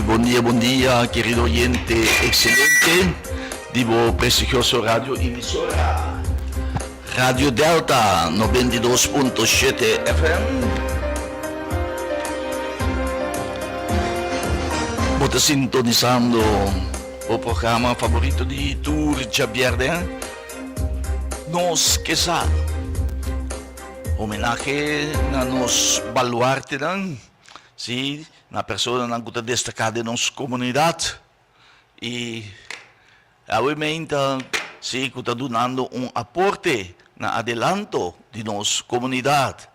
Bon dia, bon dia, querido oyente excelente di bo prestigioso radio emisora Radio Delta 92.7 FM. Bo ta sintonisando bo programa favorito di tur djabièrnè, Nos Ke Sa. Homenahe na nos baluartenan, sí, na personanan ku ta destaká den nos komunidat i awe meinta, sí, ku ta dunando un aporte na adelanto di nos komunidat.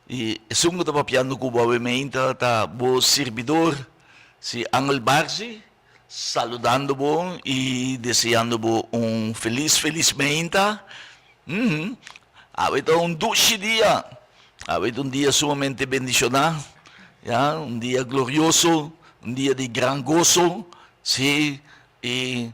I esun ku ta papiando ku bo awe meinta ta bo sirbidor, sí, Angel Barzi, saludando bo i deseando bo un felis, felis meinta. Awe ta un dushi dia. Awe ta un dia sumamente bendishoná, ya, un dia glorioso, un dia di gran goso, sí, i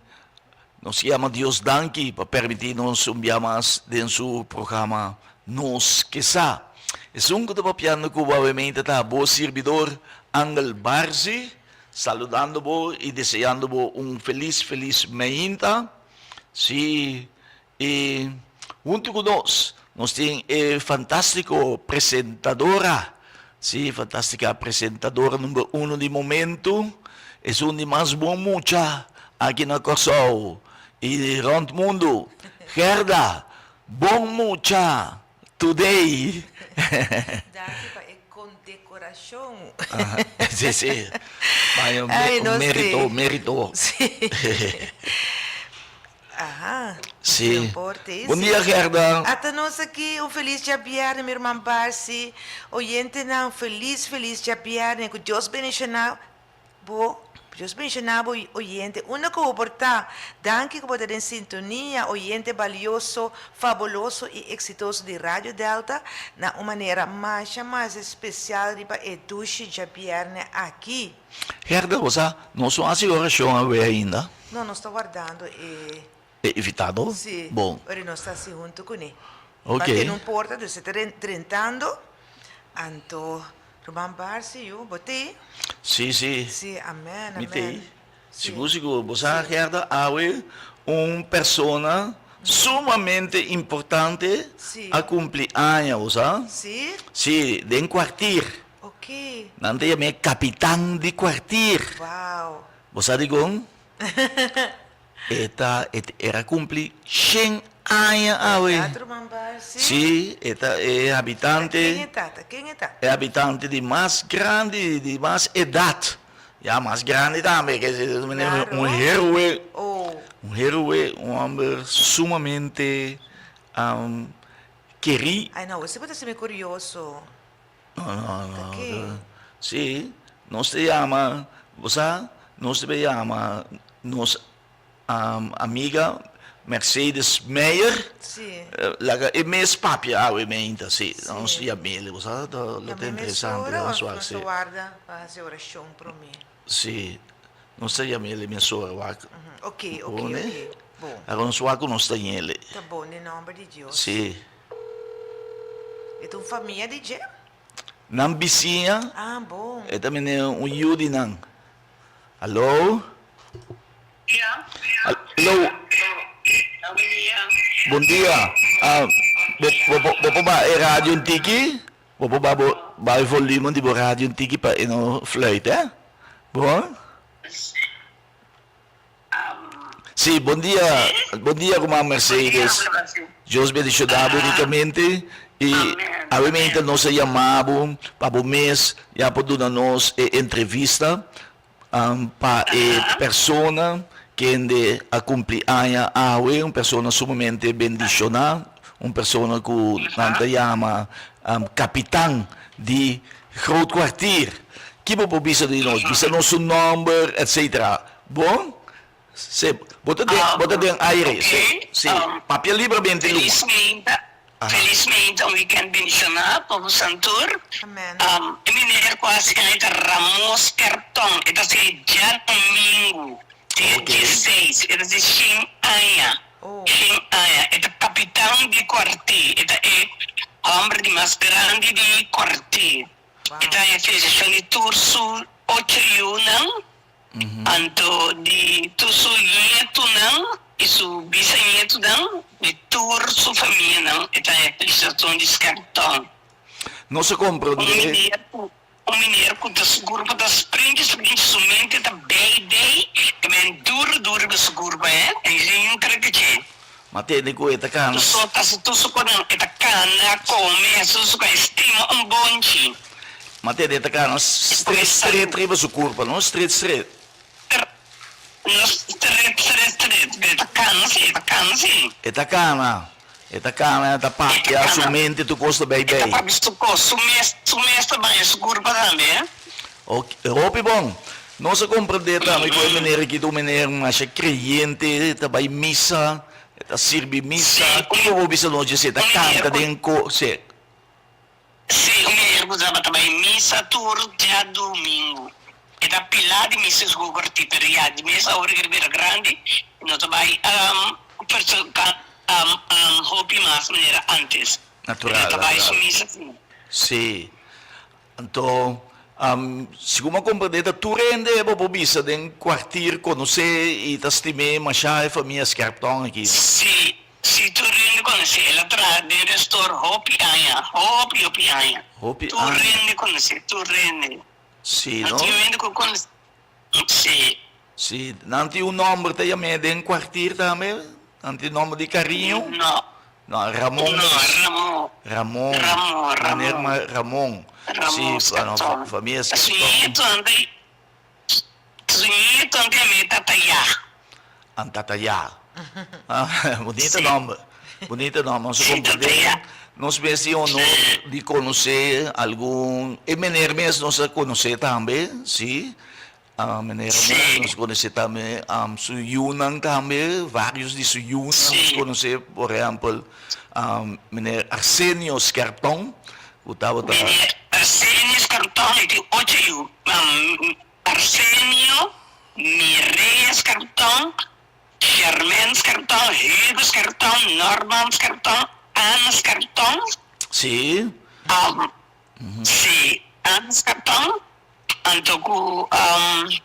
nos yama Dios danki pa permití nos un bia mas den su programa Nos Ke Sa. Esun ku ta papiando ku bo awe meinta ta bo sirbidor Angel Barzi, saludando bo i deseando bo un felis, felis meinta. Sí, I huntu ku nos, nos tin e fantástiko presentadora, sí, fantástika presentadora number uno di momentu, esun di mas bon mucha aki na Kòrsou i rònt mundu, Gerda, bon mucha today. Danki pa e kondekorashon. Sí, sí. Bai, un mérito, mérito. Sí. Aha, Sí. no importa, Bon sí. dia Gerda. Ata nos aki un felis djabièrnè mi ruman Barsi, oyentenan felis felis djabièrnè ku Dios bendishoná bo, Dios bendishoná bo oyente unda ku bo por ta, danki ku bo ta den sintonia oyente balioso, fabuloso i eksitoso di Radio Delta na un manera masha masha spesial riba e dushi djabièrnè aki. Gerda, bo sa, nos no hasi orashon awe ainda. No, nos ta wardando e. E invitado? Sí. Bon. Ora nos ta hasi huntu kuné. Ok. Pa tene un porta, dus e ta drentando, anto Ruman Barsi, yu, bo t'ei? Sí, sí. Sí, amèn, amèn. Mi t'ei. Sigur, sigur. Bo sa, Gerda, awe un persona sumamente importante a kumpli aña, bo sa? Sí. Sí, den kwartier. Ok. Nan ta yam'é kapitan di kwartier. Wow. Bo sa dikon? E ta e era kumpli shen aña awe. Bèrdat ruman Barsi? Sí, e ta e habitante. Ta ken e ta? Ta ken e ta? E habitante di mas grandi, di mas edat. Ya mas grandi tambe, ke Klaro. un héroe. Oh. Un héroe, un hòmber sumamente kerí. Ai no, bo ta hasi mi kurioso. No, no, no. Ta ke? Sí, nos ta yama, bo sa, nos ta yama nos amiga Mercedes Meyer. Sí. Laga e mes papia awe meinta, sí. Sí. Nos yam'el, bo sa, lo ta Yam'e interesante. mesora Nos òf wak, nos sí. ta warda pa hasi orashon promé? Sí, nos ta yam'el mesora, wak. Ok, ok, Bon, ok. eh? Bon. Laga nos wak ku nos ta yele. Ta bon den nòmber di Dios. Sí. E ta un famia di dje? Nan bisiña. Ah, bon. E ta mene un yu di nan. Hallo? Ya. Hallo? Bon dia. Bon dia. Ah, bo, bo, bo por baha e radio un tiki? Bo por baha bo, baha e volumen di bo radio un tiki pa e no fluit, eh? Bon? Sí, bon dia, bon dia ruman Mercedes. Dios bendiciona bo ricamente y awemente nos a yama bo pa bo mes ya por duna nos e entrevista pa e persona kende a cumpli aña awe, un persona sumamente bendiciona, un persona cu nan ta yama capitan di Groot Kwartier. Ki bo por bisa di nos? Bisa nos su nomber etcetera. Bon, se, bo ta den, bo ta den aire, se, si, papia libremente luma. Felismente, felismente un weekend bendishoná pa bosan tur. Amen. E meneer ku hasi aña ta Ramos Kerton, e ta se djadomingu, dia dieseis, e ta se shen aña, shen aña. E ta kapitan di kwarté, e ta e hòmber di mas grandi di kwarté. E ta haña felisashon di tur su ocho yunan. Anto di tur su ñetunan i su bisañetunan, di tur su famianan e ta haña felisitacion di Skerton. Nos a comprende. Un meneer cu un meneer cu ta sigur pa ta sprinchi sprinchi su mente ta bay bay e men duro duro riba su curpa he en sin un krekeche. Ma tende cu e ta cana. Tur so ta tur su conan e ta cana come tur su e stima un bonchi. Ma tende e ta cana stret stret riba su curpa no stret stret. No stret stret stret pero e ta cana si e ta cana si. E ta cana e ta cana e ta papia su mente tur cos ta bay bay. E ta papia su cos su mes su mes ta baña su curpa tambe. Ok, hopi bon. Nos a comprende tambe cu e meneer aki ta un meneer masha creyente, ta bay misa, e ta sirbi misa. Kico bo bisa nos dje? Ta canta den co, si. Si, un meneer cu tabata bay misa tur djadumingu. E ta pila di misa su corti, pero ya di mes awor cu e ta bira grandi, e no ta bay hopi mas manera antes. Natural, E ta bay su misa si. Si. Anto, segun a komprendé ta tur hende bo por bisa den kwartier konosé i ta stim'é mashá e famia Skerpton aki. Sí, sí, tur hende konosé. El a traha den restor hopi aña, hopi, hopi aña. Hopi Tur aña. hende konosé, tur hende. Sí, No no? tin hende ku konosé. Sí. Sí, nan tin un nòmber ta yam'é den kwartier tambe? Nan tin nòmber di kariño? No. No, Ramon No, mes. Ramon. Ramon. Ramon, Ramon. Meneer Ma Ramon. Ramon Sí, bueno, Scarton. famia Su Scarton. nieto anda, su nieto anda yam'é Tata Ya. An Tata Ya. Ah, bonito Sí. nòmber. Bonito nòmber. Nos a Sí, Tata komprendé. Ya. Nos mes tin honor di konosé algun, e meneer mes nos a konosé tambe, sí. Meneer Ramon, nos conoce tambe su yunan tambe, varios di su yunan nos conoce, por ehempel meneer Arsenio Skerton cu tabata. Meneer Arsenio Skerton e tin ocho yu, Arsenio, Mireya Skerton, Germain Skerton, Hugo Skerton, Norman Skerton, Anne Skerton. Sí. Sí, Anne Skerton. Anto ku mi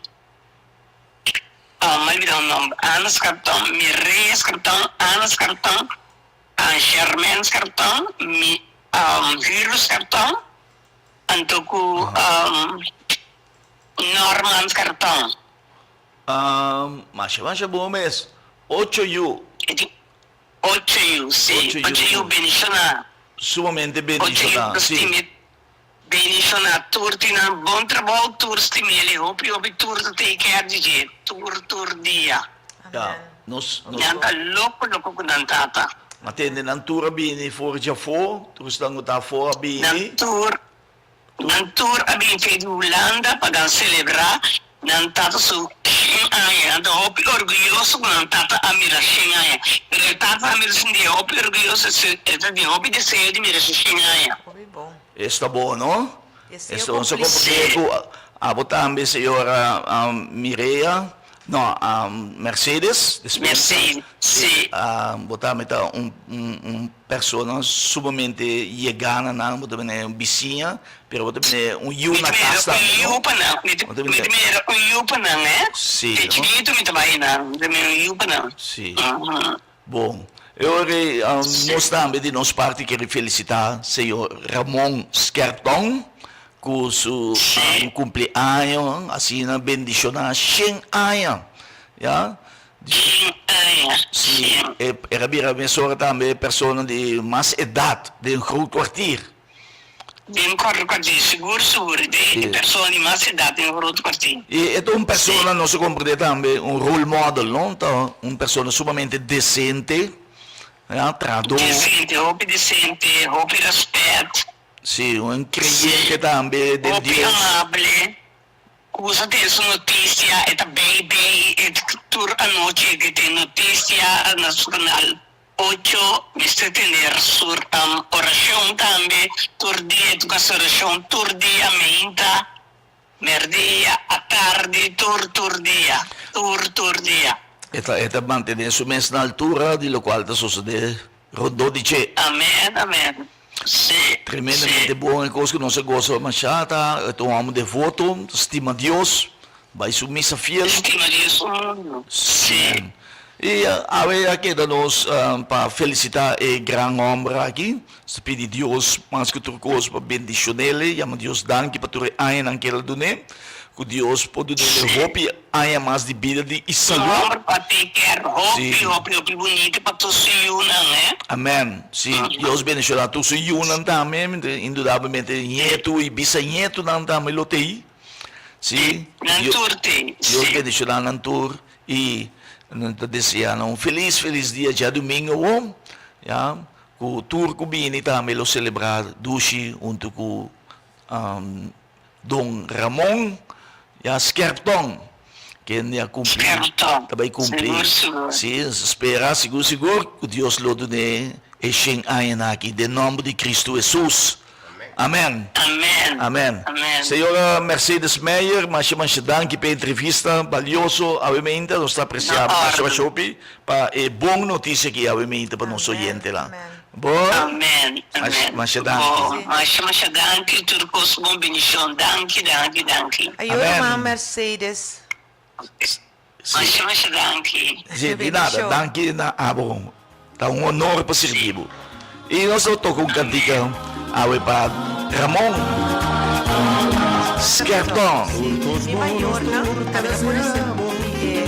a olbida un nomber, Ana Scarton, Mireya Scarton, Ana Scarton, Germaine Scarton, mi Hugo Scarton, anto ku Norman Scarton. Masha masha bon mes, ocho yu. Ocho yu, si, ocho yu bendishoná. Sumamente bendishoná, si. Bendiciona tur tin nan bon trabou tur stimele hopi hopi tur ta take care di dje tur tur dia. Ya, nos, nos. Nan ta loko loko ku nan tata. Ma tende nan tur a bini for djafó, tur esnan ku ta afó a bini. Nan tur, nan tur a bini fe di Hulanda pa nan celebra nan tata su shen aña. Nan ta hopi orguyoso ku nan tata a mira shen aña. Pero e tata a mira sinti e hopi orguyoso, e ta tin hopi deseo di mira su shen aña. Hopi bon. Esta bo no? Deseo Esta nos a cumplido. comprende cu abo tambe señora Mireya, no, Mercedes, despensa. Mercedes, si. Bo tambe ta un un persona sumamente yega na nan, bo ta bini un bisiña, pero bo ta bini un yu Mi na ta mira cas un tambe, yu no? pa nan, mi ta Bo ta mi bini. ta mira un yu pa nan, eh. Si, Te no? chikitu mi ta bai nan, mi ta mira un yu pa nan. Si. Bon, e ora ei nos tambe di nos parti kere felisitá señor Ramon Skerton ku su kumpleaño, asina bendishoná shen aña, ya. Shen aña, Si, e a bira mesora tambe persona di mas edat den Groot Kwartier. Den Groot Kwartier, sigur sigur, e persona di mas edat den Groot Kwartier. I e ta un persona, nos a komprendé tambe, un role model, no? Ta un persona sumamente desente, ya, trahadó. Desente, hopi desente, hopi rèspèt. Sí, un kreyente tambe den Hopi Dios. amable. Kusa tin su notisia, e ta bei bei, e tur anochi e ke tin notisia na su kanal ocho, mester tener su orashon tambe tur dia, e toka su orashon tur dia, meinta, merdia, atardi, tur tur dia, tur tur dia. E ta e ta mantene su mes na altura di lokual ta sosode rondó di dje. Amen, amen. Sí, Tremendamente sí. bon e kos ku nos a gosa mashá ta, e ta un hòmber devoto, ta stima Dios. Bai su misa fiel. Stima Dios su mundu. Sí. I awe a keda nos pa felisitá e gran hòmber aki. Nos ta pidi Dios mas ku tur kos pa bendishon'el. Yama Dios danki pa tur e añanan ku el a dun'é. Ku Dios por dun'el hopi aña mas di bida di i salú. Un hòmber pa take care. Hopi, hopi, hopi bunita pa tur su yunan, eh. Amèn. Sí, Dios bendishoná tur su yunan tambe. Indudablemente ñetu i bisañetunan tambe lo t'ei. Sí, Nan tur t'ei, sí. Dios bendishoná nan tur. I nan ta desea nan un felis, felis dia djadumingu awor, ya, ku tur ku bini tambe lo selebrá dushi huntu ku Don Ramon, ya, Skerpton, kende a kumpli, ta bai kumpli, si, nos ta spera sigur sigur ku Dios lo dun'é e shen añanan aki den nòmber di Kristu Hesus. Amen. Amen. Amen. Señora Mercedes Meyer, masha masha danki pa e entrevista balioso awe meinta. Nos ta aprecia masha masha hopi pa e bon noticia ki awe meinta pa nos oyentenan. Bo? Amen. Amen. Masha danki. Bo, masha masha danki. Tur cos bon bendicion. Danki, danki, danki. Ayo ruman Mercedes. Masha masha danki. Si, di nada, danki na abo. Ta un honor pa sirbi bo. I nos lo toka un kantika awe pa Ramon Skerton. Mi mayornan tambe no conoce mi e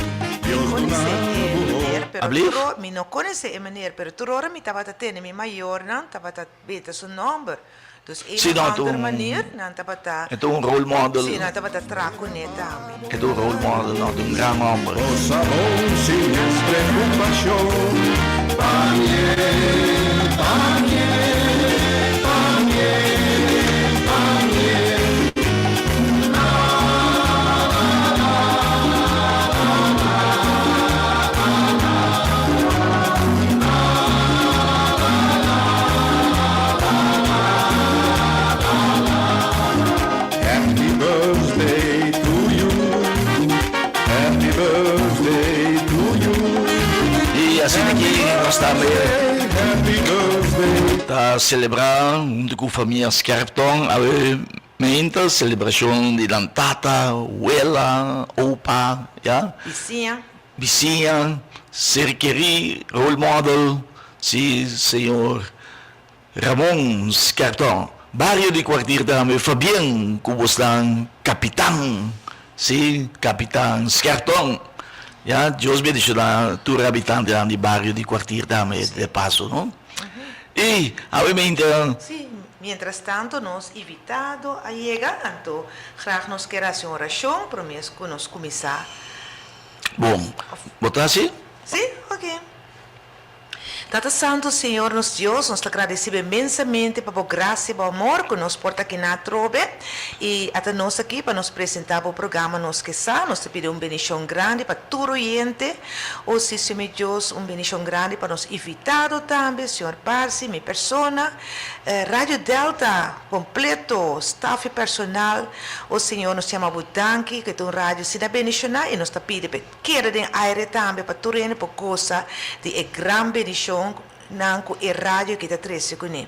conoce e meneer pero tur mi no conoce e meneer pero tur ora mi tabata tene mi mayornan tabata beta su nomber. Dus e Sí, na no, ander manier nan tabata. E ta un role model. Sí, nan tabata traha kuné tambe. E ta un role model, no, ta un gran homber. Cosa bon sin mes preocupacion Pa mie, pa mie, pa mie, pa mie Happy birthday to you Happy birthday to you Y asina ki nos tambe Happy birthday ta celebra hunto cu famia Scherpton awe meinta celebracion di nan tata, wela, opa, ya. Bisiña. Bisiña, ser kerí, role model, si señor Ramon Skerton. Bario di Kwartier tambe, Fabien ku bosnan kapitan, si kapitan Skerton. Ya, Dios bendishoná tur habitantenan di bario di Kwartier tambe de paso, no? I awe mente. Si, mientras tanto nos invitado a yega, anto graag nos kier hasi un orashon promé ku nos kuminsá. Bon, bo ta hasi? Sí? Ok. Tata Santu, Señor nos Dios, nos ta gradecibo inmensamente pa bo gracia y bo amor cu nos por ta kina atrobe y ata nos aki pa nos presenta bo programa Nos Ke Sa. Nos ta pidi un bendicion grandi pa tur oyente. O si, Señor mi Dios, un bendicion grandi pa nos invitado tambe, Señor Barsi, mi persona, Radio Delta completo, staff y personal. O Señor, nos yama bo danki cu e ta un radio asina bendiciona y nos ta pidi pa e Keda den aire tambe pa tur hende por gosa di e gran bendishon nan ku e radio aki ta trese kuné.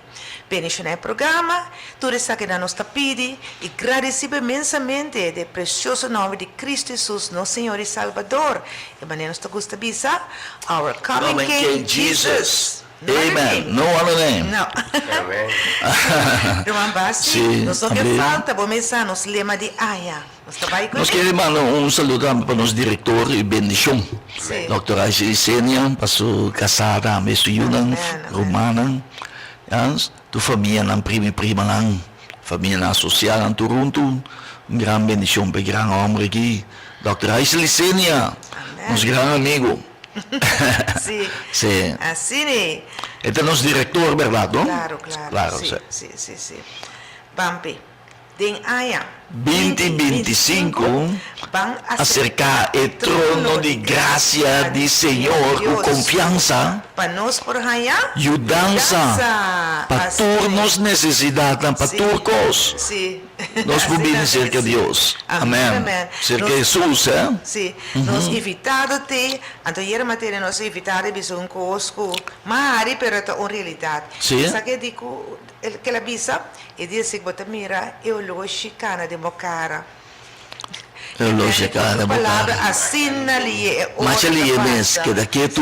Bendishoná e programa, tur esakinan nos ta pidi i gradisibo inmensamente den e presioso nòmber di Kristu Hesus, nos Señor i Salbador. E manera nos ta gusta bisa, Our coming King Jesus. No other name. No other name. No. Ruman Basi, nos no ke falta bo mesa nos lema di aña. Nos ta bai Nos kere manda un saludo tambe pa nos director y bendicion, Doctor Aisha Isenia, pa su casá tambe, su yunan, rumannan, ya, tur famianan, primo y primanan, famianan asocianan tur hunto. Un gran bendicion pa e gran homber aki, Doctor Aisha Isenia, nos gran amigo. Sí. Sí. Asina e. E ta nos director, berdad, no? Claro, claro. Claro, sí. Sí, sí, sí. Bampi. Den aña 2025, ban aserká e trono di grasia di Señor ku konfiansa, Pa nos por haña yudansa pa tur nos nesesidatnan, pa tur kos. Sí. Nos por bini serka Dios. Amèn. Serka Hesus, eh. Sí. Nos invitado t'ei. Anto yera materia nos invitado a bisa un kos ku mari pero ta un realidat. Sí. Esaki a di ku El kel a bisa, E dia si bo ta mira e oloshi kana den bo kara. Relosje kara bo Palabra kara. asina liye e ora Masha ta liye mes, pasa. keda ketu.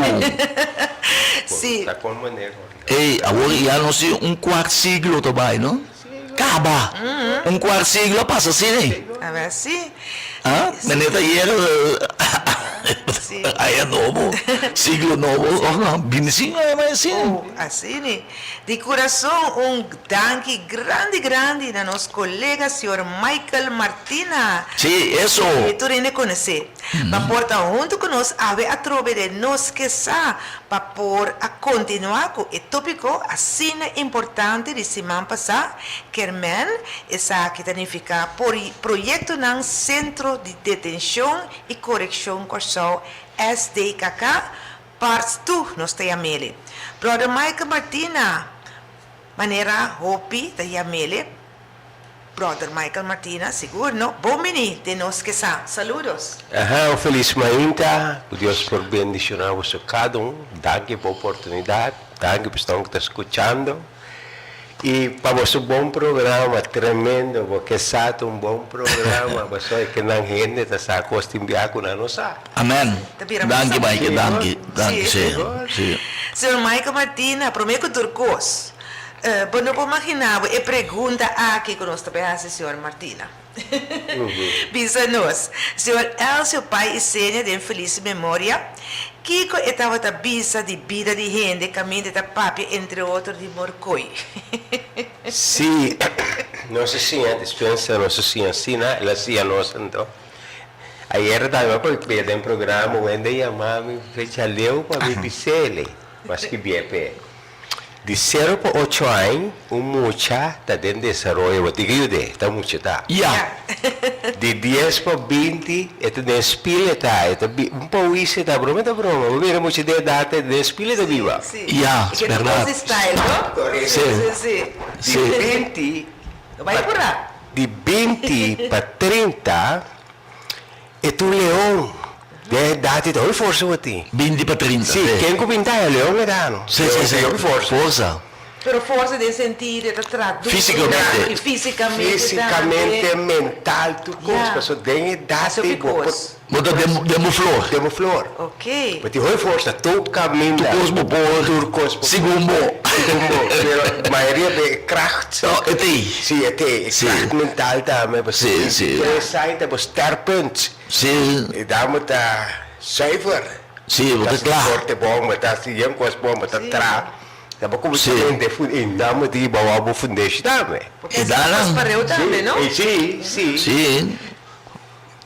Sí. Ta kon manera. Ey, awor ya nos tin un kwart siglo ta bai, no? Kaba! Un kwart siglo a pasa asina ey. A ver si. Ah, meneer ta yera aña nobo, siglo nobo, of no? Bini sin aña mas asina. Oh, asina. Di kurason un danki grandi grandi na nos kolega señor Michael Martina. Sí, eso. Di tur hende konosé. Pa por ta huntu ku nos awe atrobe den Nos Ke Sa pa por a kontinuá ku e tópiko asina importante di siman pasá, Kermen, esaki ta nifiká por proyektonan Sentro di Detenshon i Korekshon Kòrsou, SDKK, Part 2 nos ta yam'ele. Brother Michael Martina, manera hopi ta yam'ele, Brother Michael Martina, sigur no? Bon bini den nos ke sa. Saludos. Aha, un felis mainta, ku Dios por bendiciona boso kada un, danki pa oportunidad, danki pa esnan ku ta skuchando i pa boso bon programa, tremendo, bo ke sa ta un bon programa, pasobra e ke nan hende ta sa kos tin bia ku nan no sa. Amen, Ta bira mas danki sabí. Michael, danki, danki, Sí. sí, sí. Señor Michael Martina, prome ku tur kos, Bo no por magina bo e pregunta aki ku nos ta bay hasi señor Martina. Bisa nos, señor Elcio Pai i Senia den felis memoria, kiko e tabata bisa di bida di hende kaminda e ta papia entre otro di morkoi? Sí, nos a siña dispensa, nos a siña asina, el a siña nos anto. Ayer tambe a papia den programa, un hende yama mi fecha leu pa mi bis'ele, maske bia p'e. Di sero pa ocho añ un mucha ta den desaroyo, bo tin ke yud'é, ta mucha ta. Ya. Di dies pa binti e ta den spil e ta, e ta bi, un pawis e ta, broma ta broma, bo mira mucha di edat e den spil e ta biba. Sí, Ya, E ke ta berdad. kos di style, no? Korekto. Sí. Sí, sí. Di Sí. binti No bai pa, purá. di binti pa trinta e ta un leon. Den edat e ta hopi forsa bo tin. Binti pa trinta, Sí, sí. ken ku binti aña leon e da no. Sí, sí, sí. Hopi forsa. Forsa. Pero forsa den sentido e ta traha duro. Físikamente. I físikamente tambe. Físikamente, mental, tur kos. Ya. Pasobra den edat Haci hopi ei bo por. kos. Bo ta den den bo flor. Den bo flor. Ok. Bo tin hopi forsa, tur kaminda. Tur kos bo por. Tur kos bo por. Segun bo. Segun bo. Pero mayoria di e kracht. No, e t'ei. Sí, e t'ei. E Sí. kracht mental tambe. Sí, sí. Tres aña ta bo sterkpunt. Sí. E dama ta zuiver. Sí, bo ta Ta kla. korte bon, bo ta hasi yen kos bon, bo ta tra. Ta bo kuminsá Sí. bende fu e dama di bou bo fundeshi tambe. Porque E danan. es pareu tambe, no? Sí, sí. Sí.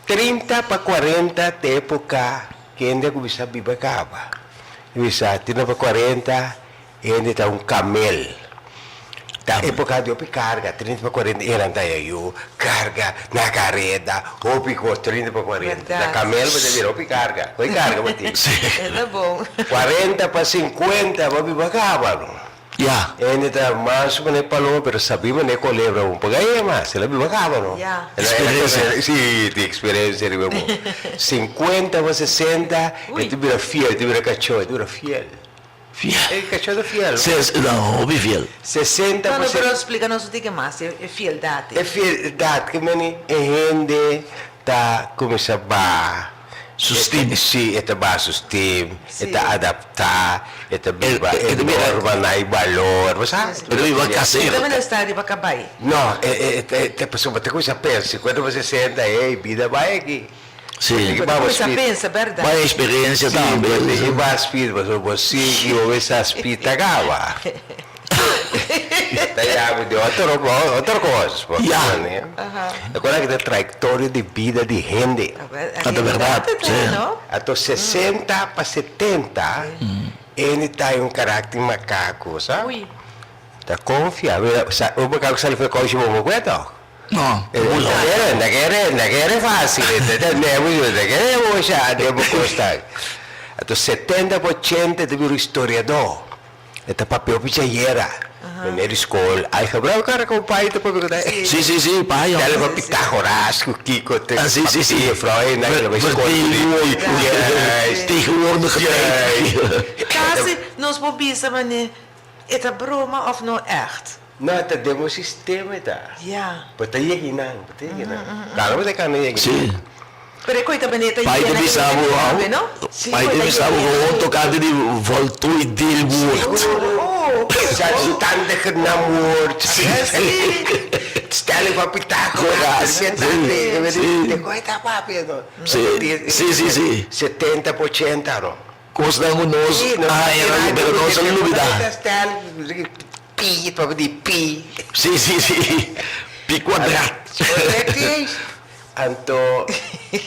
Trinta pa kuarenta ta epoka ku hende a kuminsá biba kaba. Kuminsá trinta pa kuarenta Hende ta un kamel. Ta epoka di hopi karga, trinta pa kuarenta eran ta yayu, karga na kareda, hopi kos, trinta pa kuarenta. Na kamel bo ta bira hopi karga, hopi karga bo tin. E ta bon. Kuarenta pa sinkuenta bo biba kaba no. Ya. Hende ta mas manera paloma pero sabi manera kolebra un por gaña mas, el a biba kaba no. Ya. Eksperensia. Si, tin eksperensia riba bo. Sinkuenta pa sesenta e ta bira fiel, e ta bira kachó, e ta bira fiel. Fiel. E kachó ta fiel. Ses, no, hopi fiel. 60 No, no, por pero splika nos un tiki mas e e fieldat ei. E fieldat ke meni e hende ta kuminsá baha. Su stim. Si, e ta baha su stim, e ta adaptá, e ta biba E e ta bira. normanan i balor, bo sa? E ta biba kasero. E ta mester sta riba kabai. No, e e e pasobra bo ta kuminsá pensa, 50 pa 60, ey, bida bai aki. Sí. Bo ta cuminsa pensa, berdad? Bay experiencia tambe. Sí, bo tin ki ba speed, pasobra bo sigui bo mester speed ta caba. Ta yami di otro otro cos. Ya. Acorda ki ta trayectoria di bida di hende. Ta berdad, sí. Anto 60 pa 70, hende ta un karakter macaco, sa? Ta confia. Un macaco sali for e kouchi bo bo cueto. No, bo no kere, no kere, no kere fácil, no kere bo sha den bo kosnan. Anto setenta pa ochenta ta bira un historiadó, e ta papia hopi chayera, meneer di skol, algebra bo kara kon pai ta papia ku ta. Si, si, si, pai. Dale pa Pitágoras ku kiko te Ah, si, si, si. juffrouw ei nan kila bai skol. Vertegenwoordig, tegenwoordige tijd. Kasi nos por bisa manera E ta broma of no echt? No, e ta den bo sistema e ta. Ya. Bo ta yegi nan, bo ta yegi nan. Claro bo ta cana yegi nan. Sí. Pero e koita beneta Pai yena ta bisa yena bo, tambe, no? Pai ta bisa bo gewoon tocante di voltooid deelwoord. Oh. Zelfstandige naamwoord. Stelling van Pythagoras. Sí, sí. Te koita papia, no? Sí, sí, sí, sí. 70 por 80, no? Cosnan cu nos Sí, no, haña, pero nos a lubida. Pi, papia di pi. Sí, sí, sí. Pi cuadrat. Correct is. Anto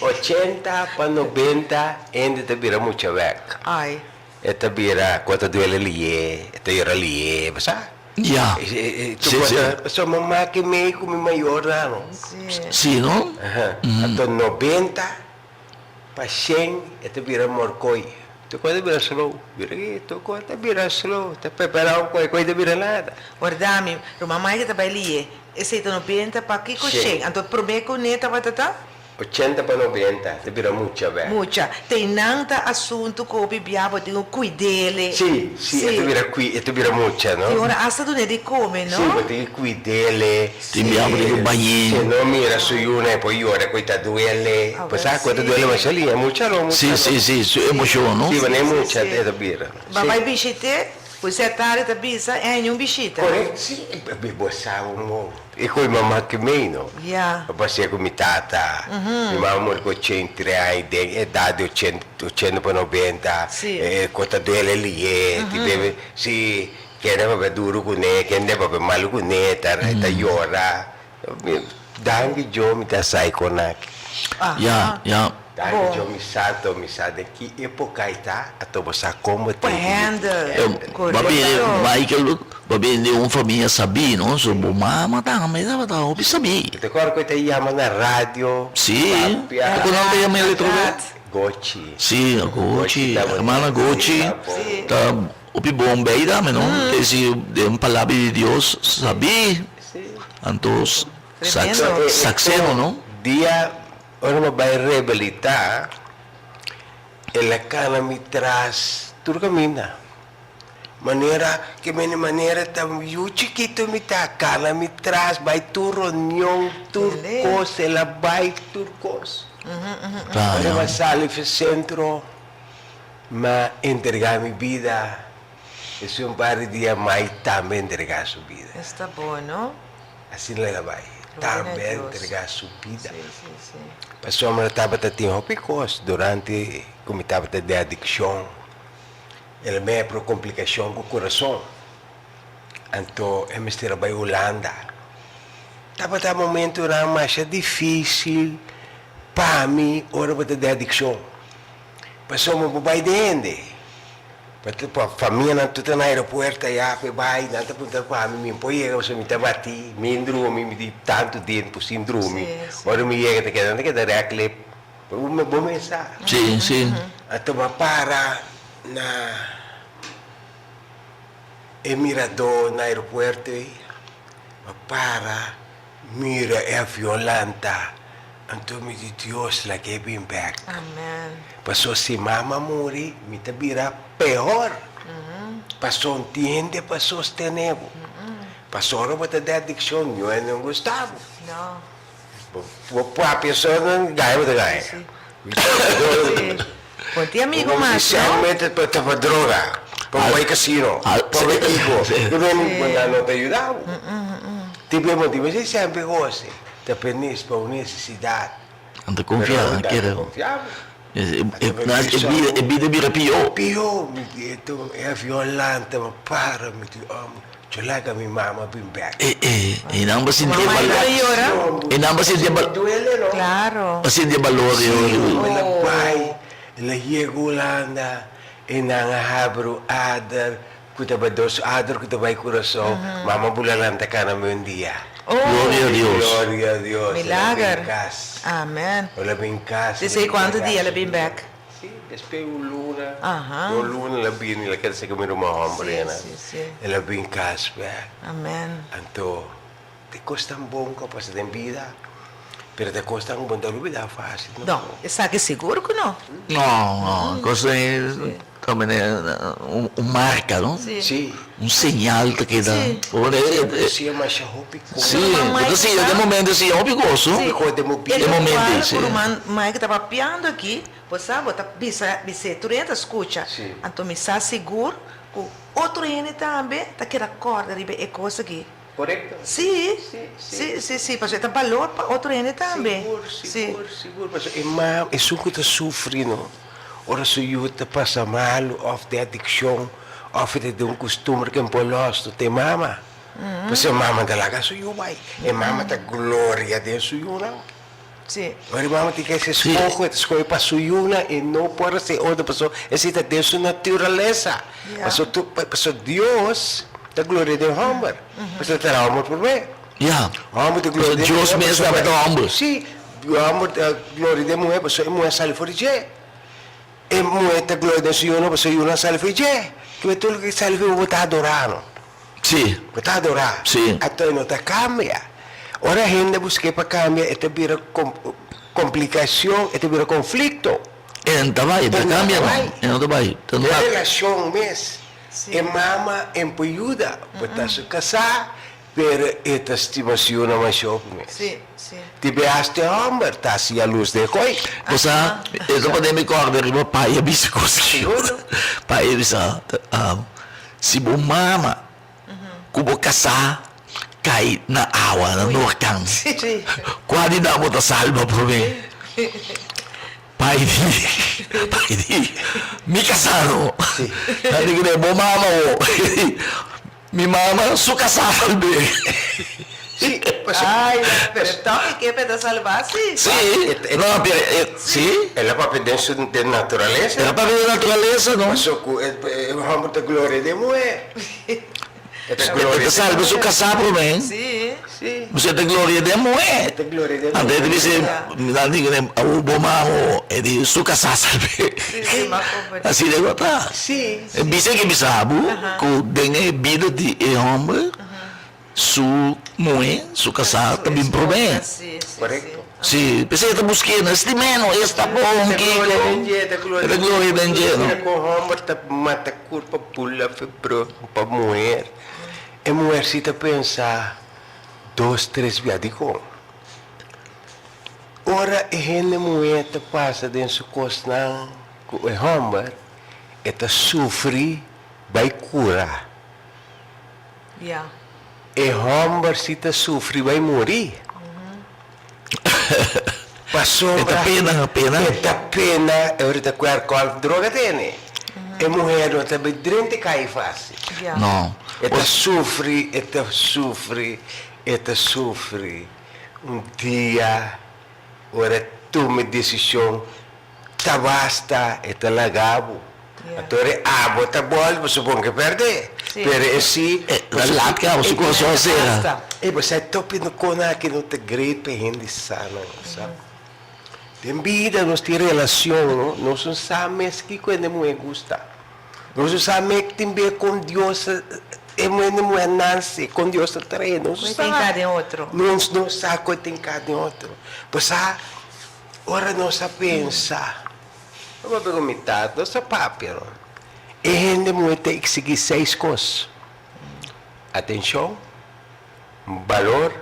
80 pa 90 hende ta bira mucha wek. Ai. E ta bira ku ta duele lié, e ta yora lié, bo sa? Ya. Tu Sí, sí. Pasobra mama ke mei ku mi mayornan no. Sí. Sí, no? Aha. Anto 90 pa shen e ta bira morkoi. Tur kos ta bira slow. Bira ki tur kos ta bira slow. Ta prepara un koi, koi ta bira nada. Warda mi, ruman Mike ta bai lié. Esei ta 90 pa kiko shen. Anto promé ku ne tabata ta? 80 pa 90, ta bira mucha bek. Mucha. Teinan ta asuntu ku hopi bia bo tin ku kuidele. Sí, sí, e ta bira kui, e ta bira mucha, no? Tin ora asta dun'é di kome, no? Sí, bo tin ku kuidele. Tin bia bo tin ku bañ'é. Si no mira su yuna e por yora ku e ta duele. Bo sa ku e ta duele masha liña, mucha no, mucha Sí, no. sí, sí, su emoshon, no? Sí, wanneer mucha e ta bira. Ba bai bishit'é, ku esei tardi ta bisa e haña un bishita. Correct, sí, bo sa un mo. E ku mi mama ke mei no. Ya. A pasea ku mi tata. Mi mama muri ku 83 aña den edad di 80 pa 90. Sí. E ku ta duele lié, ti bebe si kende papia duru kuné, kende papia malu kuné, ta ta yora. Danki Dios mi ta sai kon aki. Ya, ya. Danki Dios mi sa to mi sa den ki epoca i ta, ato bo sa como Pa tin ki handle. Ba bini, Correcto. Michael, ba bini di un famia sabí, no? So bo mama tambe tabata hopi sabí. Te acorda cu e ta yama na radio? Sí. Papia. Cu nan ta yama el otro vez? Gochi. Sí, Gochi. Hermana Gochi ta hopi bon bay tambe, no? Te si den palabra di Dios sabí. Anto sakseno, no? Dia ora mi a bai rehabilitá, el a kana mi tras tur kaminda. Manera ke mene manera ta yu chikitu mi ta kana mi tras bai tur reunion, tur kos, el a bai tur kos. Ora mi a sali fi sentro, mi a entregá mi bida. Esun un par di dia mai tambe a entregá su bida. Esta bo, no? Asina el a bai. Gloria na Tambe a Dios. entregá su bida. Sí, sí, sí. Pasobra tabata tin hopi kos durante ku mi tabata den adikshon. El a mepro komplikashon ku kurason. Anto e mester a bai Hulanda. Tabata momentunan masha difísil pa mi ora bo ta den adikshon. Pasobra bo bai den hende. Pa famianan tur ta na aeropuerto aya pa e bai, nan ta puntra pa mi, mi por yega pasobra mi ta bati, mi drumi, mi di tantu tempu sin drumi, ora mi yega ta keda, nan ta keda rèklep, bo mes sa. Sí, sí. Anto mi a para na e mirador na aeropuerto ei, mi a para mira e avion lanta, anto mi di Dios laga e bin bèk. Amen. Paso si mama muri mi ta bira peor. Paso un tin hende pa sostene bo. Paso ora bo ta den adikshon niun hende no gusta bo. No. Bo papia so nan gaya bo ta gaya. Si. Bo tin amigo mas no? Especialmente pa ta pa droga, pa bai casino, pa bai kiko. Bo nan no ta yuda bo. Tin be bo tin mester semper gosi ta penis pa un nesesidat. Nan ta konfia, nan kere. E bida bira pió. Pió, mi di e tur e avion lanta mi para mi di oh yo laga mi mama bin bek. E e e nan ba sinti e balor. E nan ba sinti e balor. Duele no. Claro. Ba sinti e balor Sí, el a bai, el a yega Hulanda e nan a habri un ader Ku ta bai dos ader ku ta bai Curaçao, mama bula lanta kana mi un dia. Gloria a Dios. Gloria a Dios. Milager. El a bin kas. Amen. El a bin kas. Desei kuantu dia el a bin bek? Si, despues un luna. Aha. Dos luna el a bini, el a keda seka mi ruman homber Si, ena. si, si. El a bin kas bek. Amen. Anto, te kos tan bon ku a pasa den bida. Pero ta kosnan ku bo no ta lubidá fásil no. No, esaki sigur ku no. No, no, kosnan ei ta manera un marka, no? Sí. Un señal ta keda. Sí. Sí, masha hopi kos. Sí, bo ta siña den momento siña hopi kos, no? Hopi kos den bo bida. Den momento ei, sí. E lokual ku ruman Mike ta papiando aki, bo sa, bo ta bisa, bis'é, tur hende ta skucha. Sí. Anto mi sa sigur ku otro hende tambe ta keda kòrda riba e kos aki. Korekto. Sí, sí, sí, sí, pasobra e ta balor pa otro hende tambe. Sigur, sigur, sigur, pasobra e mama, esun ku ta sufri no, ora su yu ta pasa malu òf den adikshon òf e ta den un kustumber ku e por lòs, no ta e mama. Pasobra e mama ta laga su yu bai, e mama ta gloria den su yunan. Sí. Ora e mama tin ke hasi eskoho, e ta skohe pa su yunan, e no por hasi otro pasobra esei ta den su naturalesa. Pasobra tu, pasobra Dios ta gloria den hòmber, pasobra ta traha hòmber promé. Ya. Hòmber ta gloria den muhé. Dios mes tabata ta hòmber. Sí, hòmber ta gloria den muhé pasobra e muhé a sali for di dje. E muhé ta gloria den su yunan pasobra e yunan a sali for di dje. Kiba tur loke sali for di bo, bo ta adorá no. Sí. Bo ta adorá. Sí. Anto e no ta kambia. Ora hende busk'é pa kambia, e ta bira komplikashon, e ta bira konflikto. E no ta bai, e ta kambia no. E no ta bai. E relashon mes, e mama en por yuda, por ta su kasá, pero e ta stima su yunan masha hopi mes. Sí, sí. Ti bias te hòmber ta hasi yalurs den koi. Bo sa, e ta pone mi kòrda riba pai a bisa kos aki. Seguro. Pai a bisa, Si bo mama ku bo kasá kai na awa na Noorkan, kua di nan bo ta salba promé? Pai di, pai di, mi kasá no. Nan di kuné, bo mama bo. Mi mama su kasá salb'é. Sí, pasobra. Ay, pero tòg e ke pa e ta salbá, sí. Sí, no, pero e, sí. El a papia den su, den naturalesa. El a papia den naturalesa, no. Paso ku e, e hòmber ta gloria den muhé. E ta gloria E ta salba su kasá promé. Sí. Sí. Pasobra e ta gloria den muhé. E ta gloria den muhé. Anto e ta bisa, nan di kuné, awor bo mama, e di su kasá salb'é. Sí, sí, m'a komprendé. Asina e ta. Sí. E bisa ke bisa bo ku den e bida di e hòmber su muhé, su kasá ta bin promé. Korekto. Sí, p'esei e ta busk'é, no es di ménos, es ta bon, kiko. E ta gloria den dje, e ta E ta gloria den dje, no. Mira kon hòmber ta mata kurpa bula febró pa muher. E muher si ta pensa dos tres bia dikon. Ora e hende muhé ta pasa den su kosnan ku e hòmber, e ta sufri bai kura. Ya. E hòmber si ta sufri bai muri. Pasobra. E ta pena, pena. E ta pena, e ora ta ku alkohòl droga tene. E muher no ta bai drenta kai fásil. Ya. No. E ta sufri, e ta sufri, e ta sufri. Un dia ora e tuma e desishon Ta basta e ta laga bo. Anto e abo ta bòl bo supon ke pèrdè. Pero e si. E ta lat ke abo su kurason a sera. E bo sa e topi no kona aki no ta great pa hende sa nan sa. Den bida nos tin relacion no, nos no sa mes kiko hende muhe gusta. Nos no sa mes tin be kon Dios a e hende muhe a nanse, kon Dios a trae, nos no sa. Koe tin ka den otro. Nos no sa koe tin ka den otro. Bo sa. Ora nos a pensa, No papia ku mi tata, nos a papia no. E hende muhé ta eksigí seis kos, atenshon, balor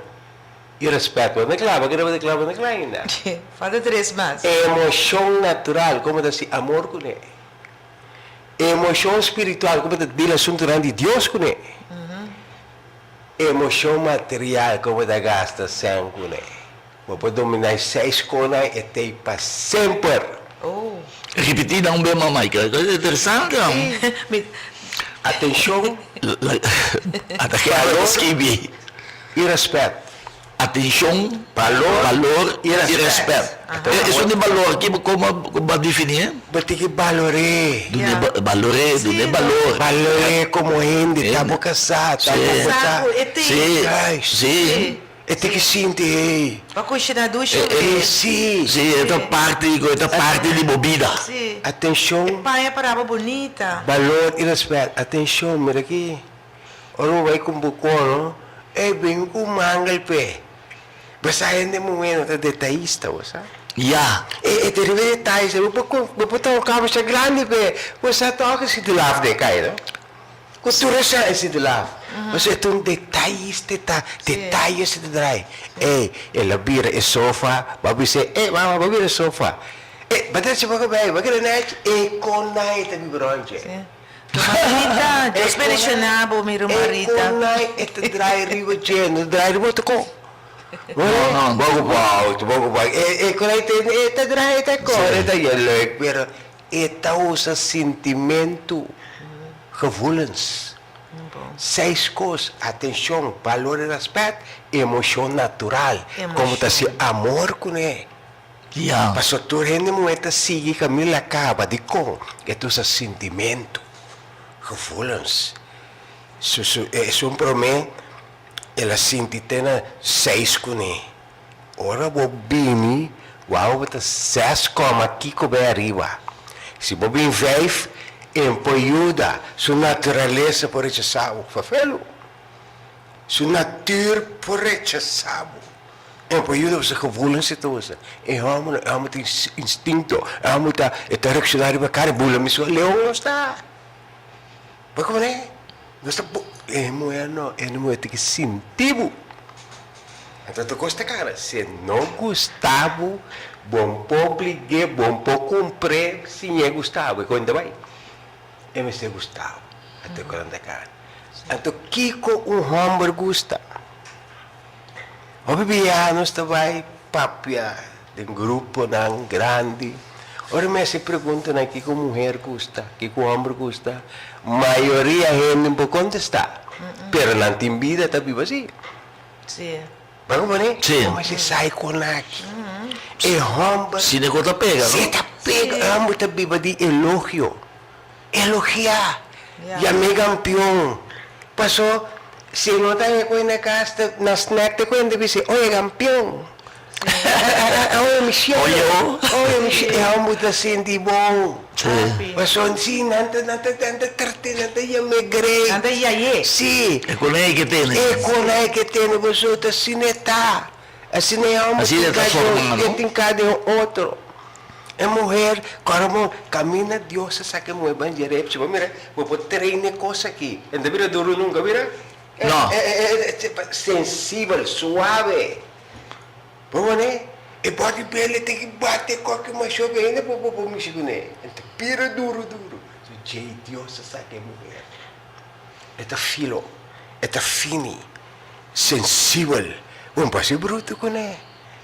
i rèspèt. Bo ta kla? Bo kere bo ta kla? Bo ta kla ainda? Falta tres mas. Emoshon natural, komo ta hasi amor kuné. Emoshon spiritual, komo ta dil asuntunan di Dios kuné. Emoshon material, komo ta gasta sèn kuné. Bo por dominá e seis konan e t'ei pa semper. Oh. Ripití nan un bes mas, Michael. E interesante nan. Atenshon, Ata ke ora ta skibi. I rèspèt. Atenshon, Balor, balor i i rèspèt. rèspèt. Esun di balor ki komo bo a definí? Bo tin ke balor'é. Dun'é balor'é, dun'é balor. Balor'é komo hende, ta bo kasá, ta bo kosá. Sí, sí. E tin ki sinti ei. Pa kushina dushi E, un e, Si. si, e ta parti, e ta parti di bo bida. Si. Atenshon. E paña para bo bunita. Balor i rèspèt. Atenshon, mira aki. Ora bo bai ku bo kono, ey bin ku mangel p'e. Bo sa hende muhé no ta detayista, bo sa. Ya. E e ta riba e detayes, bo por con bo por ta un kabesha grandi p'e, bo sa tòg e sinti laf den kai, no? Ku tur esei e sinti laf. Pasobra e ta un detayista e ta, detayes e ta drai. Ey, el a bira e sofa, bo a bis'é, ey mama, bo a bira e sofa. Ey, bo ta haci bo kabei, bo a keda nèchi, e kon nan e ta biba rònt dje. Rita, Dios bendiciona bo mi ruman Rita. E konai e ta draai riba dje, no ta draai riba otro kon. No, no. Bo ocupa auto, bo ocupa, e konai ta e ta draai, e ta kore, e ta je leuk, pero e ta usa sintimentu, gevoelens. Seis kos, atencion, balor i respet, emocion natural, komo ta si amor kuné. Ya. Paso tur hende muhé ta sigui kaminda la kaba, dikon? E ta usa sintimentu, gevoelens. Su su esun promé el a sinti te na seis kuné. Ora bo bini wou bo ta ses koma kiko bai ariba. Si bo bin vijf, en por yuda, su naturalesa por rechasá bo. Fafelu. Su natuur por rechasá bo. E por yuda boso gevoelens ta usa. E hòmber no, e hòmber tin instinto, e hòmber ta e ta reakshoná riba kara, bula mi su leon nos ta. Bo komprende? Nos ta bu e muher no, e muher tin ki sinti bo. Anto ta kosta kara, si e no gusta bo, bo no por oblig'é, bo no por kumpr'é sin e gusta bo, e kos no ta bai. E mester gusta bo, anto e kos no ta kara. Anto kiko un hòmber gusta? Hopi biaha nos ta bai papia den gruponan grandi. Ora mi hasi preguntanan kiko muher gusta, kiko homber gusta, mayoria hende no por kontestá. Pero nan tin bida ta biba así. Bo a kompondé? Como si sai kon aki. E homber. Si ne ta pega, no? Si ta pega. E homber ta biba di elogio. Elogiá, yam'é gampion. Pasó si e no ta haña koe na kas, ta na snack ta kuenta bis'é, Oye gampion, oye mi cielo, oye mi cielo. E hòmber ta sinti bon. Pasó si nan ta nan ta nan ta trat'é, nan ta yam'é great. Nan ta yay'é. Sí. E kon ei ke tene. E kon ei ke tene, pasó ta asina e ta. Asina e hòmber Asina tin e ta kada forma, no? e tin kada un otro. E muher kòrda bo kaminda Dios a saka e muher ban dje repchi bo mira bo por train e kos aki e no ta bira duru nunka mira No. sensibel suave bo pone e body builder tin ki bati e koki masho ku hende por por mishi kuné e ta bira duru duru so djei Dios a saka e muher e ta filo e ta fini sensibel bo no por hasi brutu kuné.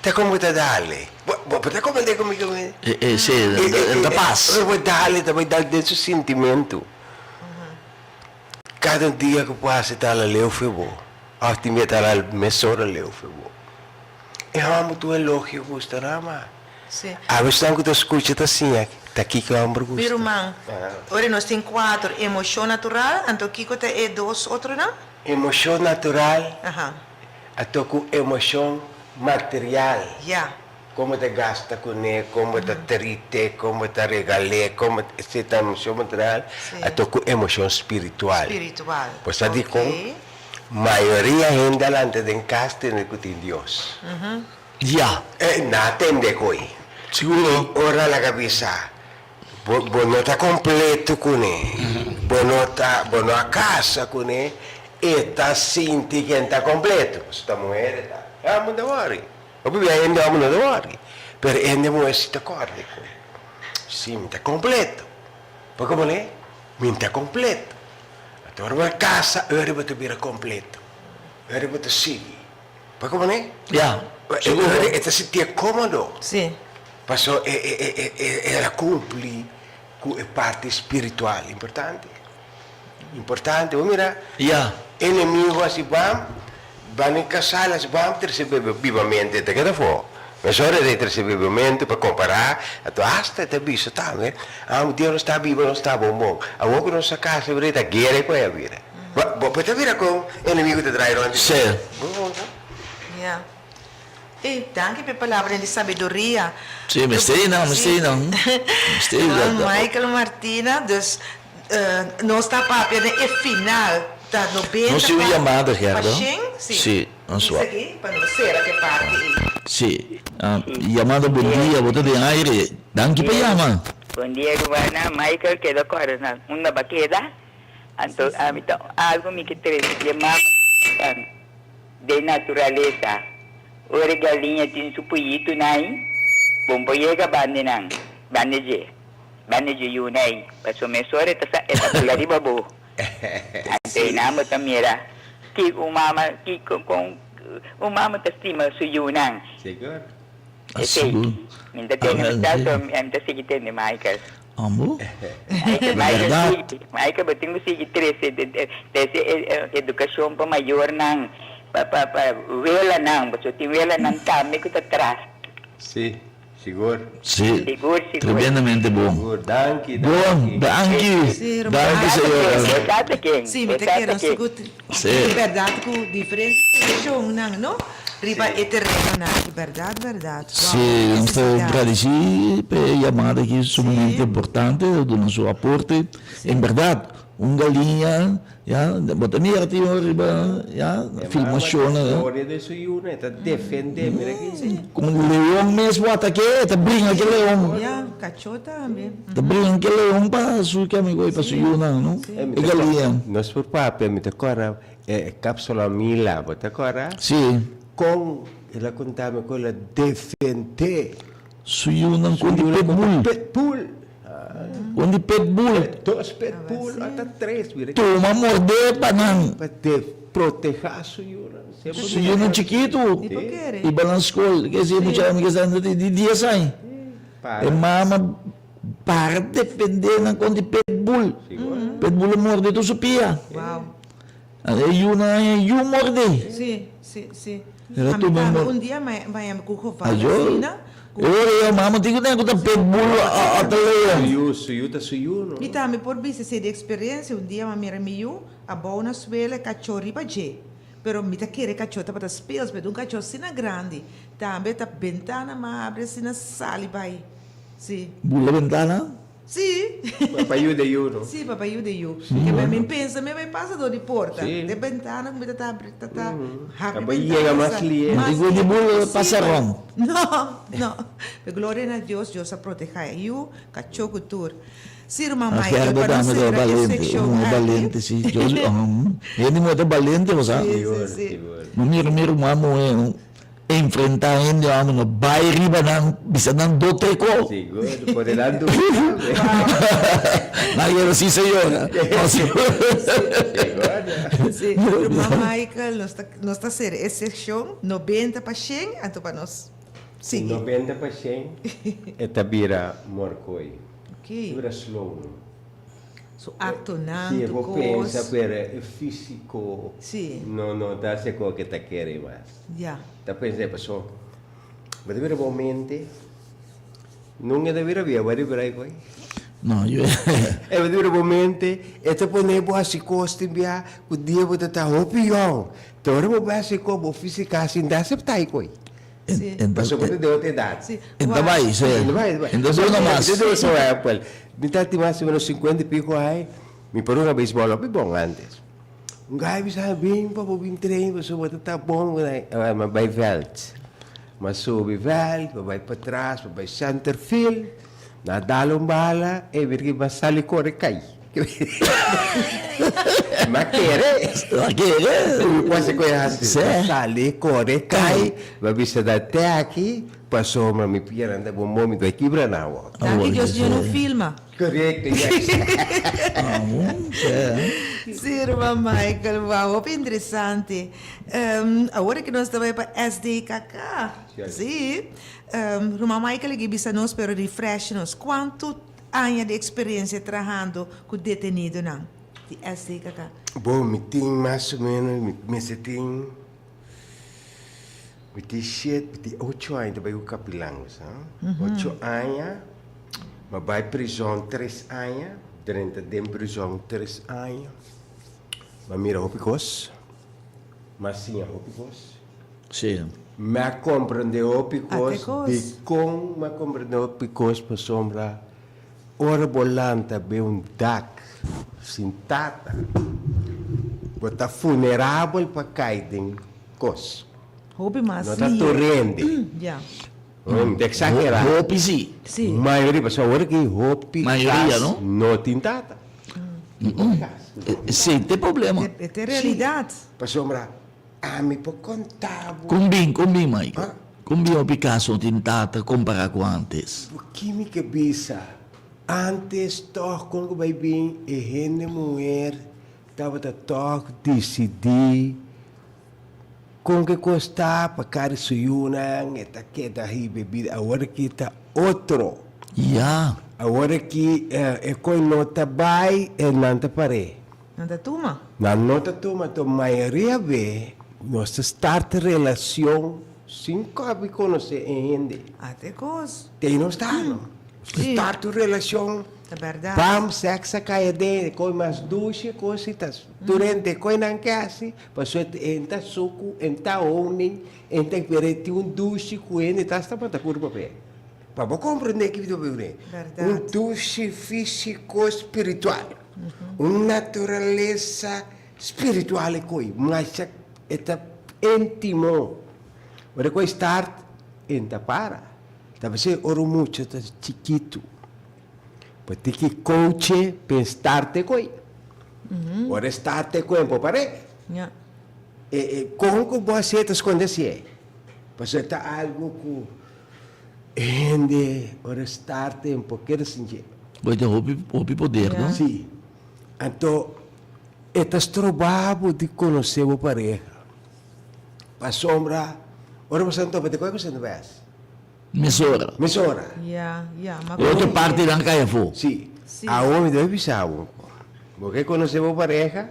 Ta como ta dale. Bo bo ta comprende como mi E e si, e ta pas. Ora bo dale ta bai dal den su sintimentu. Cada dia cu pasa ta hala leu fe bo. Of tin bia ta hala mesora leu fe bo. E homber tur elogio gusta rama. Si. Abesnan cu ta scucha ta siña ta kico e homber gusta. Mi ruman, ora nos tin cuatro emocion natural, anto kico ta e dos otronan? Emocion natural. Aha. A toku emoshon material. Ya. Kon bo ta gasta kuné, kon bo ta trit'é, kon bo ta regal'é, kon bo ta, esei ta emoshon material. Sí. A toku emoshon spiritual. Spiritual. Bo sa dikon? Oké. Mayoria hende a lanta den kas tende ku tin Dios. Ya. E nan a tende ku ei. Siguro. I ora laga bisa, bo bo no ta kompleto kuné, bo no ta, bo no a kasa kuné, E ta sinti ken ta kompleto. Pasobra ta muher e ta. E hòmber no ta wòri. Hopi bia hende hòmber no ta wòri. Pero hende muher si ta kòrda ku si mi ta kompleto. Por komo ne? Mi ta kompleto. Anto ora bo a kasa ora bo ta bira kompleto. Ora bo ta sigui. Por komo ne? Ya, sigur. Ora e ta sintié kómodo. Si. Pasobra e e e el a kumpli ku e parti spiritual importante. Importante, bo mira. Ya. Enemigo a si bam, ban e casal a si bam trece bibamento, e ta keda afo. Mesora e trece bibamento pa compara, anto hasta e ta bisa tambe, ah un dia nos ta biba nos ta bon bon, awor cu nos a casa bira e ta guera cu e a bira. Bo bo ta mira con enemigo ta draai rond di Sí. Ya. Ey, danki pa e palabranan di sabiduria. Sí, mester di nan, mester di nan. Mester di nan. Michael Martina, dus nos ta papia den e final, ta 90 Nos tin un yamada, Gerda. pa shen, sí. Sí. Nos wak. Esaki pa nos sera ke parti ei. Si. Yamada bon dia, bo ta den aire. Danki pa yama. Bon dia rumannan, Michael keda kòrda na unda bo a keda, anto ami ta algu mi ke trese di e mama den naturalesa, ora e galiña tin su puyitunan ei, bo no por yega banda nan, banda dje, banda dje yuna ei, pasobra mesora e ta sa e ta bula riba bo. Anto einan bo ta mira kiko un mama, kiko kon un mama ta stima su yunan. Sigur. Esei, mi ta tende mi sa so mi ta sigui tende Michael. Ambo? Michael, Michael sigui, Michael bo tin ku sigui trese trese edukashon pa mayornan, pa pa pa welanan, pasobra tin welanan tambe ku ta tras. Si. Sigur. Sí, Sigur, sigur. tremendamente bon. Sigur, danki, Bon, danki. danki, Sí, ruman. danki señora. Bo sa ta ken, Sí, bo mi ta sa kere ta nos ken. sigur Sí. di bèrdat ku diferente situashonnan, no? Riba Sí. e terenonan. Di bèrdat, bèrdat. Wou, Sí, nos ta nesesidat. gradisí pa e yamada aki sumamente Sí. importante, duna su aporte. En bèrdat, un galiña Ya, bo ta mira tin ora riba ya filmacionnan. E mama ta gloria den su yunan, e ta defende, mira aki. Con leon mes bo atake, e ta bringa ke leon. Ya, cacho tambe. Ta bringa ke leon pa su ke amigo y pa su yunan, no? E galinha. Nos por papia, mi ta corda e capsula Mila, bo ta corda? Si. Con el a conta mi con el a defende. Su yunan con di pitbull. Pitbull. Un di pitbull. Dos pitbull, ata tres. Mira Tuma mordé pa nan. Pa de proteha su yunan. Su yunan chikitu. I por kere. I banan skol. Ke si mucha mi ke sa di dies aña. E mama para defende nan kontra di pitbull. Pitbull a morde tur su pia. Wow. E yunan aña yu morde. Si, si, si. El a Ami tuma tambe mor. un dia mi a mi ku geval Ayo. asina. E ora yo mama tin ku ten ku ta pitbull a ta leon. Su yu, su yu ta su yu no. Mi tambe por bisa esei di experiencia. Un dia mi a mira mi yu abou na suela e kachó riba dje. Pero mi ta kere kachó tabata speels, pero un kachó asina grandi. Tambe ta bentana mi a habri asina sali bai. Si. Bula bentana? Sí. Papa yu de yu no. Sí, papa yu de yu. Ke men mi pensa mi bai pasa door di porta. Sí. De bentana ku mi ta ta habri ta ta habri Abo bentana yega mas sa lihe. mas Di ku di lihe bul pasa posibel. rond. No, no. Pero gloria na Dios, Dios a proteha e yu, kachó ku tur. Sí, ruman A Michael, Gerda pa nos tambe ta sera e balente, sekshon un muher aki. balente, sí. Dios, hende muher ta balente, bo sa. Sí, sí, Sigur, sí. sigur. Mi mira mi ruman muher, no. Enfrenta hende amo no bai riba nan bisa nan do teko. Sigur, pone nan duda. Nan yera si señora. Sigur. Si, ruman Michael nos ta nos ta sera e seccion 90 pa shen anto pa nos sigui. 90 pa shen e ta bira morkoi. Ok. Ta bira slow. Su actonan, Si, tu bo cos. pensa pero e fisico Si. no no ta haci co ke ta kere mas. Ya. Ta pensa e paso bo ta bira bo mente nunca ta bira bia bo a ribra e coi. No, yo. E bo ta bira bo mente e ta pone bo haci cos tin bia cu dia bo ta ta hopi yong te ora bo bai haci co bo fisica sin ta acepta e coi. Si. Paso bo ta den otro edad. Si. En ta bai, si. En ta bai, en ta bai. En ta duna mas. Mi ta duna so Apple. Mi ta tin mas o menos 50 y pico ai. Mi por hunga beisbol hopi bon antes. Un gai bisa mi, bin pa bo bin train pasobra bo ta ta bon. Mi a bai veld. Mi a subi veld, mi a bai patras, mi a bai center field. Mi a dal un bala, e mira ki mi a sali kore kai. Mi a kere. A kere. Mi por hasi koe hasi. Sí. Mi a sali kore kai. Mi a bisa da te aki pasobra mi pierna ta bon bon, mi ta bai kibra nan awor. Danki Dios Señor no filma. Correcto, yes. Sí. Sí, ruman Michael, wow, hopi interesante. Awor ki nos ta bai pa SDKK. Sí. Ruman Michael a bisa nos, pero refresh nos, cuanto aña di experiencia trahando cu detenidonan di SDKK? Bon, mi tin mas o menos, mi mester tin, mi tin shete, mi tin ocho aña ta bai cu Kapilan, sa. Ocho aña, mi a bai prizon tres aña, drenta den prizon tres aña. Mi a mira hopi cos, mi a siña hopi cos. Sí. Mi a comprende hopi Ate cos, cos. dicon mi a comprende hopi cos pasobra ora bo lanta be un dak sin tata, bo ta funerabel pa cay den. kos. Hopi mas No ta tur hende. Ya. Mi ta exagera. Hopi si. Si. Mayoria, pasobra awor aki hopi Mayoria, kas no? no tin tata. Hopi kas. Esei ta e problema. E ta e realidat. Pasobra ami por konta bo. Kon bin, kon bin Mike? Ah? Kon bin hopi kas no tin tata kompara ku antes? Bo kimi ke bisa? Antes tòg kon ku bai bin e hende muher tabata tòg disidí Kon ke kos ta pa kari su yunan e ta keda hiba e bida awor aki ta otro. Ya. Awor aki e koi no ta bai e nan ta par'é. Nan ta tuma. Nan no ta tuma to mayoria be nos ta start relacion sin kabi konosé e hende. A te kos. Te nos ta no. Start un relacion. Ta berdad. Bam sex a kai aden e koi mas dushi e kos i ta tur hende e koi nan ke hasi. Pasobra e ta suku, e ta honing, e ta pero e tin un dushi ku hende ta hasta mata kurpa p'e. Pa bo komprendé ki ta papia Berdad. Un dushi físiko spiritual. Un naturalesa spiritual e koi. Masha e ta íntimo. Ora e koi start, e ta para. Ta p'esei ora un mucha ta chikitu, bo tin ki coache p'e start e koi. Ora e start e koi, bo par'é. E e kon ku bo hasié ta skonde hasié. Pasobra ta algu ku hende ora e start e por keda sin dje. Bo tin hopi hopi poder, no? Sí. Anto e ta stroba bo di konosé bo pareha. Pasobra ora bo santa topa te koi ku santa bes. Mesora. Mesora. Ya, ya, ma E otro parti nan kai afó. Sí. Sí. Awor mi debe bisa bo, bo ke konosé bo pareha?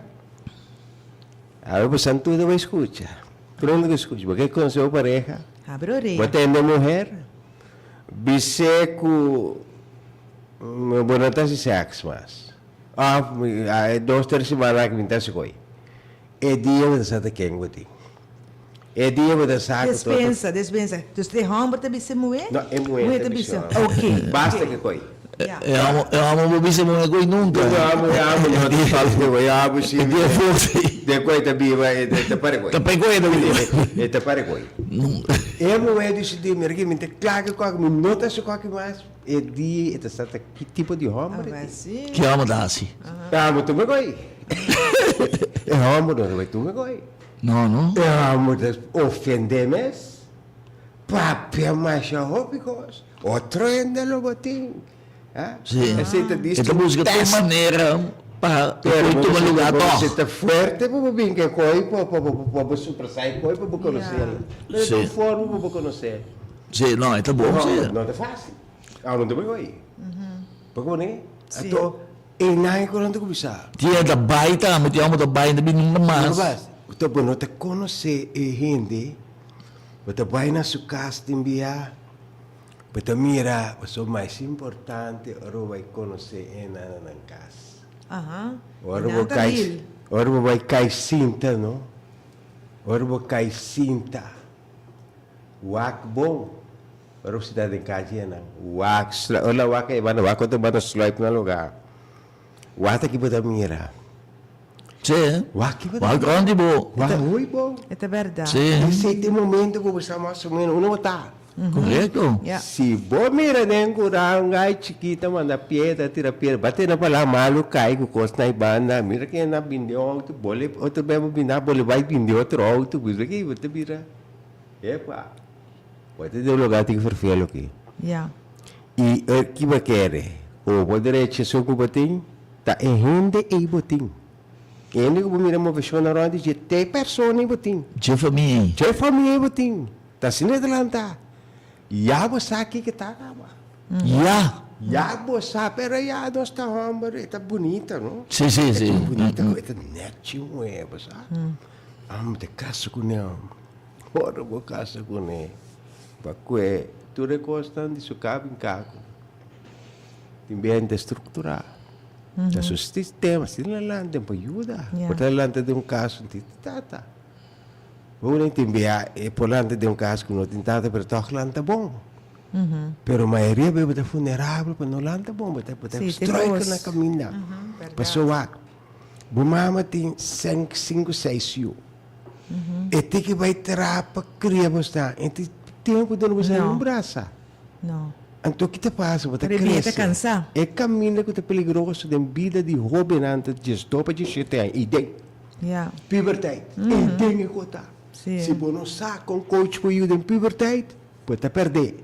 Awe bo san tur bo skucha. Tur hende ku skucha. Bo ke konosé bo pareha? Abri oreya. Bo tende muher? Bis'é ku bo no ta hasi sèks mas. Òf e dos tres simana aki mi ta hasi koi. E dia bo ta sa ta ken bo tin. E dia bo ta sa ku todo. Despensa, despensa. Dus e hòmber ta bisa e muhé? No, e muhé ta bisa e hòmber. Oké. Basta ke koi. Ya. E amo, e amo bo bisa e muhé koi nunka. No, amo, e amo no ta falta ke koi. E amo si. E dia forte. De koi ta biba, e ta pare koi. Ta p'e koi ta biba. E ta pare koi. Nunka. E muhé disidí, mira aki, mi ta kla ke kòke, mi no ta hasi kòke mas. E dia e ta sa ta ki tipo di hòmber e tin. Ki hòmber ta hasi? E hòmber tuma koi. E hòmber no ta bai tuma koi. No, no. E hòmber ta ofendé mes. Papia masha hopi kos. Otro hende lo bo tin. Sí. Esei ta disi E ta buska tur manera pa e koi tuma lugá tòg. Pero bo ta fuerte pa bo bin ku e koi pa bo suprasá e koi pa bo konosé. Pero ta un forma pa bo konosé. Sí, no, e ta bon, sí. No ta fácil. Abo no ta bai oi. Por ku Anto, e nan e ku nan ta kuminsá. Ti e ta bai tambe, ti amo ta bai, no ta bin nunka mas. Nunka mas. Anto bo no ta konosé e hende, bo ta bai na su kas tin bia, bo ta mira, pasobra mas importante ora bo bai konosé e nan na nan kas. Ora bo kai, ora bo bai kai sinta, no? Ora bo kai sinta. Wak bon. Ora bo sinta den kachi nan, wak sluip. Ora wak e banda, wak otro banda sluip na lugar. Wak ta ki bo ta mira. Sí. Wak ki bo ta Wak mira. grandi bo. Wak muy bon. E ta berdad. Sí. Esei ta e momento ku bo sa mas o menos unda bo ta. Korekto. Ya. Si bo mira den kura un gai chikito manda piedra, tira piedra, ba tene palabra malu kai ku kos na e banda, mira ken a bindi un auto, bole otro bes bo bini bole bai bindi otro auto, mira ki bo ta bira. Epa! Bo ta den un lugar tin vervel aki. Ya. I e ki bo kere? Ku bo derecho esun ku bo tin, ta e hende ei bo tin. E hende ku bo mira moveshon rònt di dje, ta e persona ei bo tin. Dje famia ei. Dje famia ei bo tin. Ta asina e ta lanta. Ya bo sa kiko ta kaba. Ya! Ya bo sa, pero ya nos ta hòmber, e ta bunita, no? Si, si, si. E ta bunita, e ta nèchi muhé, bo sa. Amo ta kasa kuné. Ora bo kasa kuné, pa kue tur e kosnan di su kabin kaku. Tin bia hende strukturá. Ta su sistema, si nan lanta pa yuda. Por ta lanta den un kas ku tin tata. Bo nan tin bia e por lanta den un kas ku no tin tata pero tòg lanta bon. Pero mayoria bia bo ta vulnerabel pa no lanta bon, bo ta bo ta struikel na kaminda. Pasobra wak, bo mama tin sinku seis yu. E tin ki bai traha pa kria bosnan. E tin tempu duna bosnan No. un brasa. No. Anto ki ta pasa? Bo ta Pero e bida ta krese. kansa. E kaminda ku ta peligroso den bida di hóbennan ta diesdos pa diesshete aña i den Ja. puberteit. I den e kota. Sí. Si bo no sa kon coach bo yu den puberteit, bo ta pèrdè.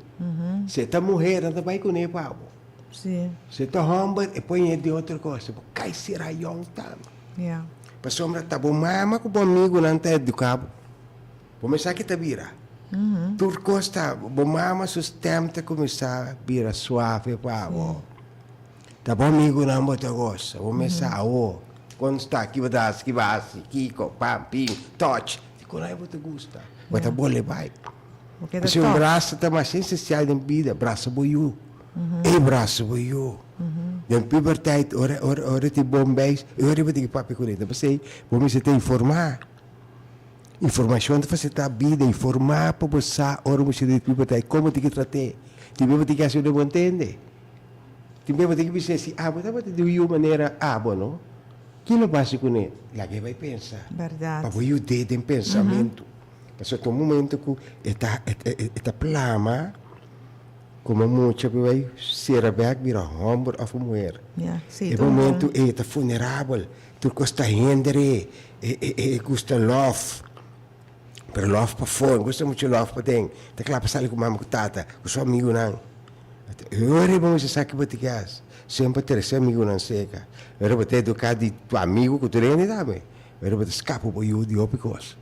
Si e ta muher, nan ta bai kuné pa bo. Sí. Si e ta hòmber, e por ñe den otro kos. Bo kai sera yòn tambe. Ja. Pasobra ta bo mama ku bo amigunan ta eduká bo. Bo mester sa ke ta bira. Tur kos ta, bo mama su stèm ta kuminsá bira suave pa bo. Ta bo amigunan bo ta gosa. Bo mester sa awo, kon sta, ki bo ta hasi, ki bo a hasi, kiko, pam, pim, touch. Di kon ai bo ta gusta. Bo ta bole bai. Bo keda Pasobra un tòg. brasa ta mas esensial den bida, brasa bo yu. E brasa bo yu. Den puberteit, ora, ora, ora tin bon beis, e ora bo tin ki papia kuné. Ta p'esei bo mester ta informá. Informashon ta fasilitá bida. Informá pa bo sa ora bo mester di puberteit, kon bo tin ki trat'é. Tin bes bo tin ki hasi unda bo ntende. Tin bes bo tin ki bisa si abo tabata di un yu manera abo, no? Ki lo basi kuné? Laga e bai pensa. Bèrdat. Pa bo yud'é den pensamentu. Pasobra ta un momento ku e ta, e ta plama. Como mucha por bay cera bek bira homber of muher. Ja, sí, E ta un momento ey ta vulnerabel, tur cos ta hender e, e, e, e gusta love, pero love pafó, no gusta mucho love paden. Ta cla pa sali cu mama cu tata, cu su amigunan. E ora bo mester sa ki bo tin ki haci, semper trece amigunan cerca. E ora bo ta educa di tu amigo cu tur hende tambe. E ora bo ta scapa bo yu di hopi cos.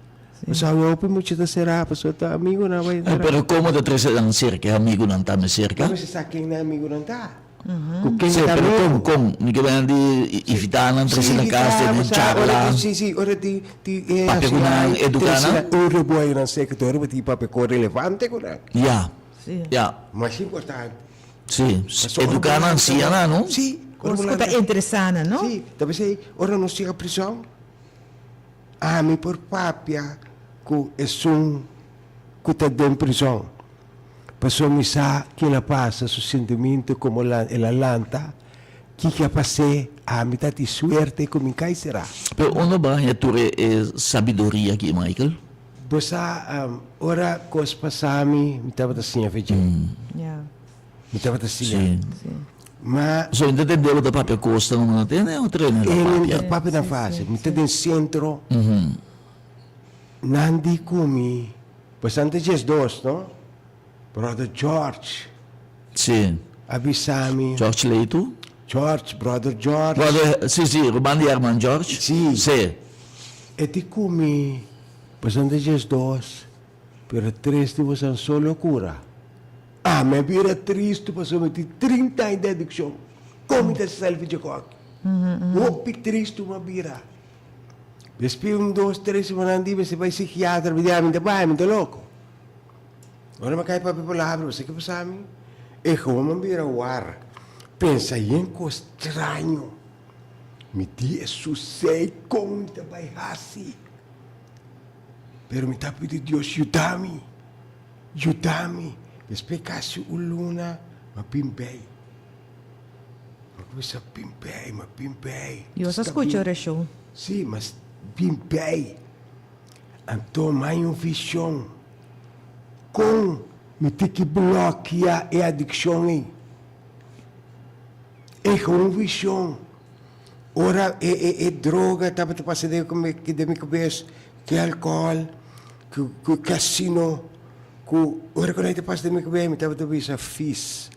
Pasobra awe hopi mucha ta será pasobra ta amigunan bai entrá. Pero komo ta trese nan serka, e amigunan tambe serka? Bo mester sa ken nan amigunan ta. Ku ken Sí, ta pero amigu. kon, kon? Mi ke bini di invitá nan, trese nan kas, tene un charla. Sí, sí, ora di di e Papia ku nan, eduká nan. Ora bo haña nan serka, ora bo tin papia ku relevante ku nan. Ya, ya. Mas importante. Sí, eduká nan, siña nan, no? Sí. Kos ku ta interesá nan, no? Sí, ta p'esei ora nos yega prison. Ami por papia ku esun ku ta den prizòn, pasobra mi sa kin a pasa, su sintimentu, komo el a lanta, kiko a pas'é. Ami ta tin suerte ku mi kai será. Pero unda bo a haña tur e sabiduria aki, Michael? Bo sa, ora kos pasa mi, mi tabata siña fe dje. Mi tabata siña. Ma. So mi ta tende bo ta papia kos ta no tende o trene ta papia? E ta papia tan fácil. Mi ta den sentro. Nan di ku mi, bastante 12, no? Brother George. Si. A bisa mi. George Leito? George, brother George. Brother, si, si, ruman di Herman George? Si. Si. E di ku mi, bastante 12, pero tres di boso solo kura. Ami a bira tristu pasobra mi tin 30 aña di adikshon. Kon mi ta selfi dje koki? Hopi tristu mi a bira. Despues un dos tres simanan di mester bai sikiatra mi di ami ta bai mi ta loko. Ora mi a kai papia palabra bo sa ke pasa mi? E gewoon mi a bira war pensa yen kos straño. Mi di e susei kon mi ta bai hasi. Pero mi ta pidi Dios yuda mi. Yuda mi. Despues casi un luna m'a bin bay. M'a cuminsa bin bay, m'a bin bay. Dios a scucha oracion. Si, m'a bin bay. Anto m'a hay un vision con mi tin ki blokia e adiccion ey. E con un vision. Ora e e e droga tabata pasa den mi cabes, ke alcohol. Ku casino ku ora ku nan ta pasa den mi kabes mi tabata bisa fis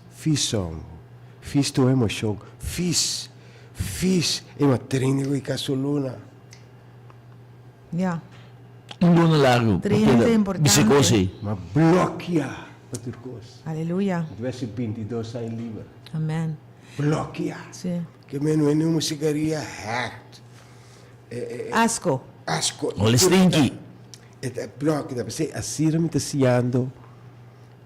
fis son fis tur emoshon fis fis e ma trene ku e kaso luna. Ya. Un luna largu. Trene ta importante. Bisa kos ei. Ma blokia pa tur kos. Aleluya. Mi ta besi 22 aña liber. Amen. Blokia. Si. Ke men wende un sigaria hègt. Asko. Asko. Holy stinky. E ta blok ta p'esei asina mi ta siñando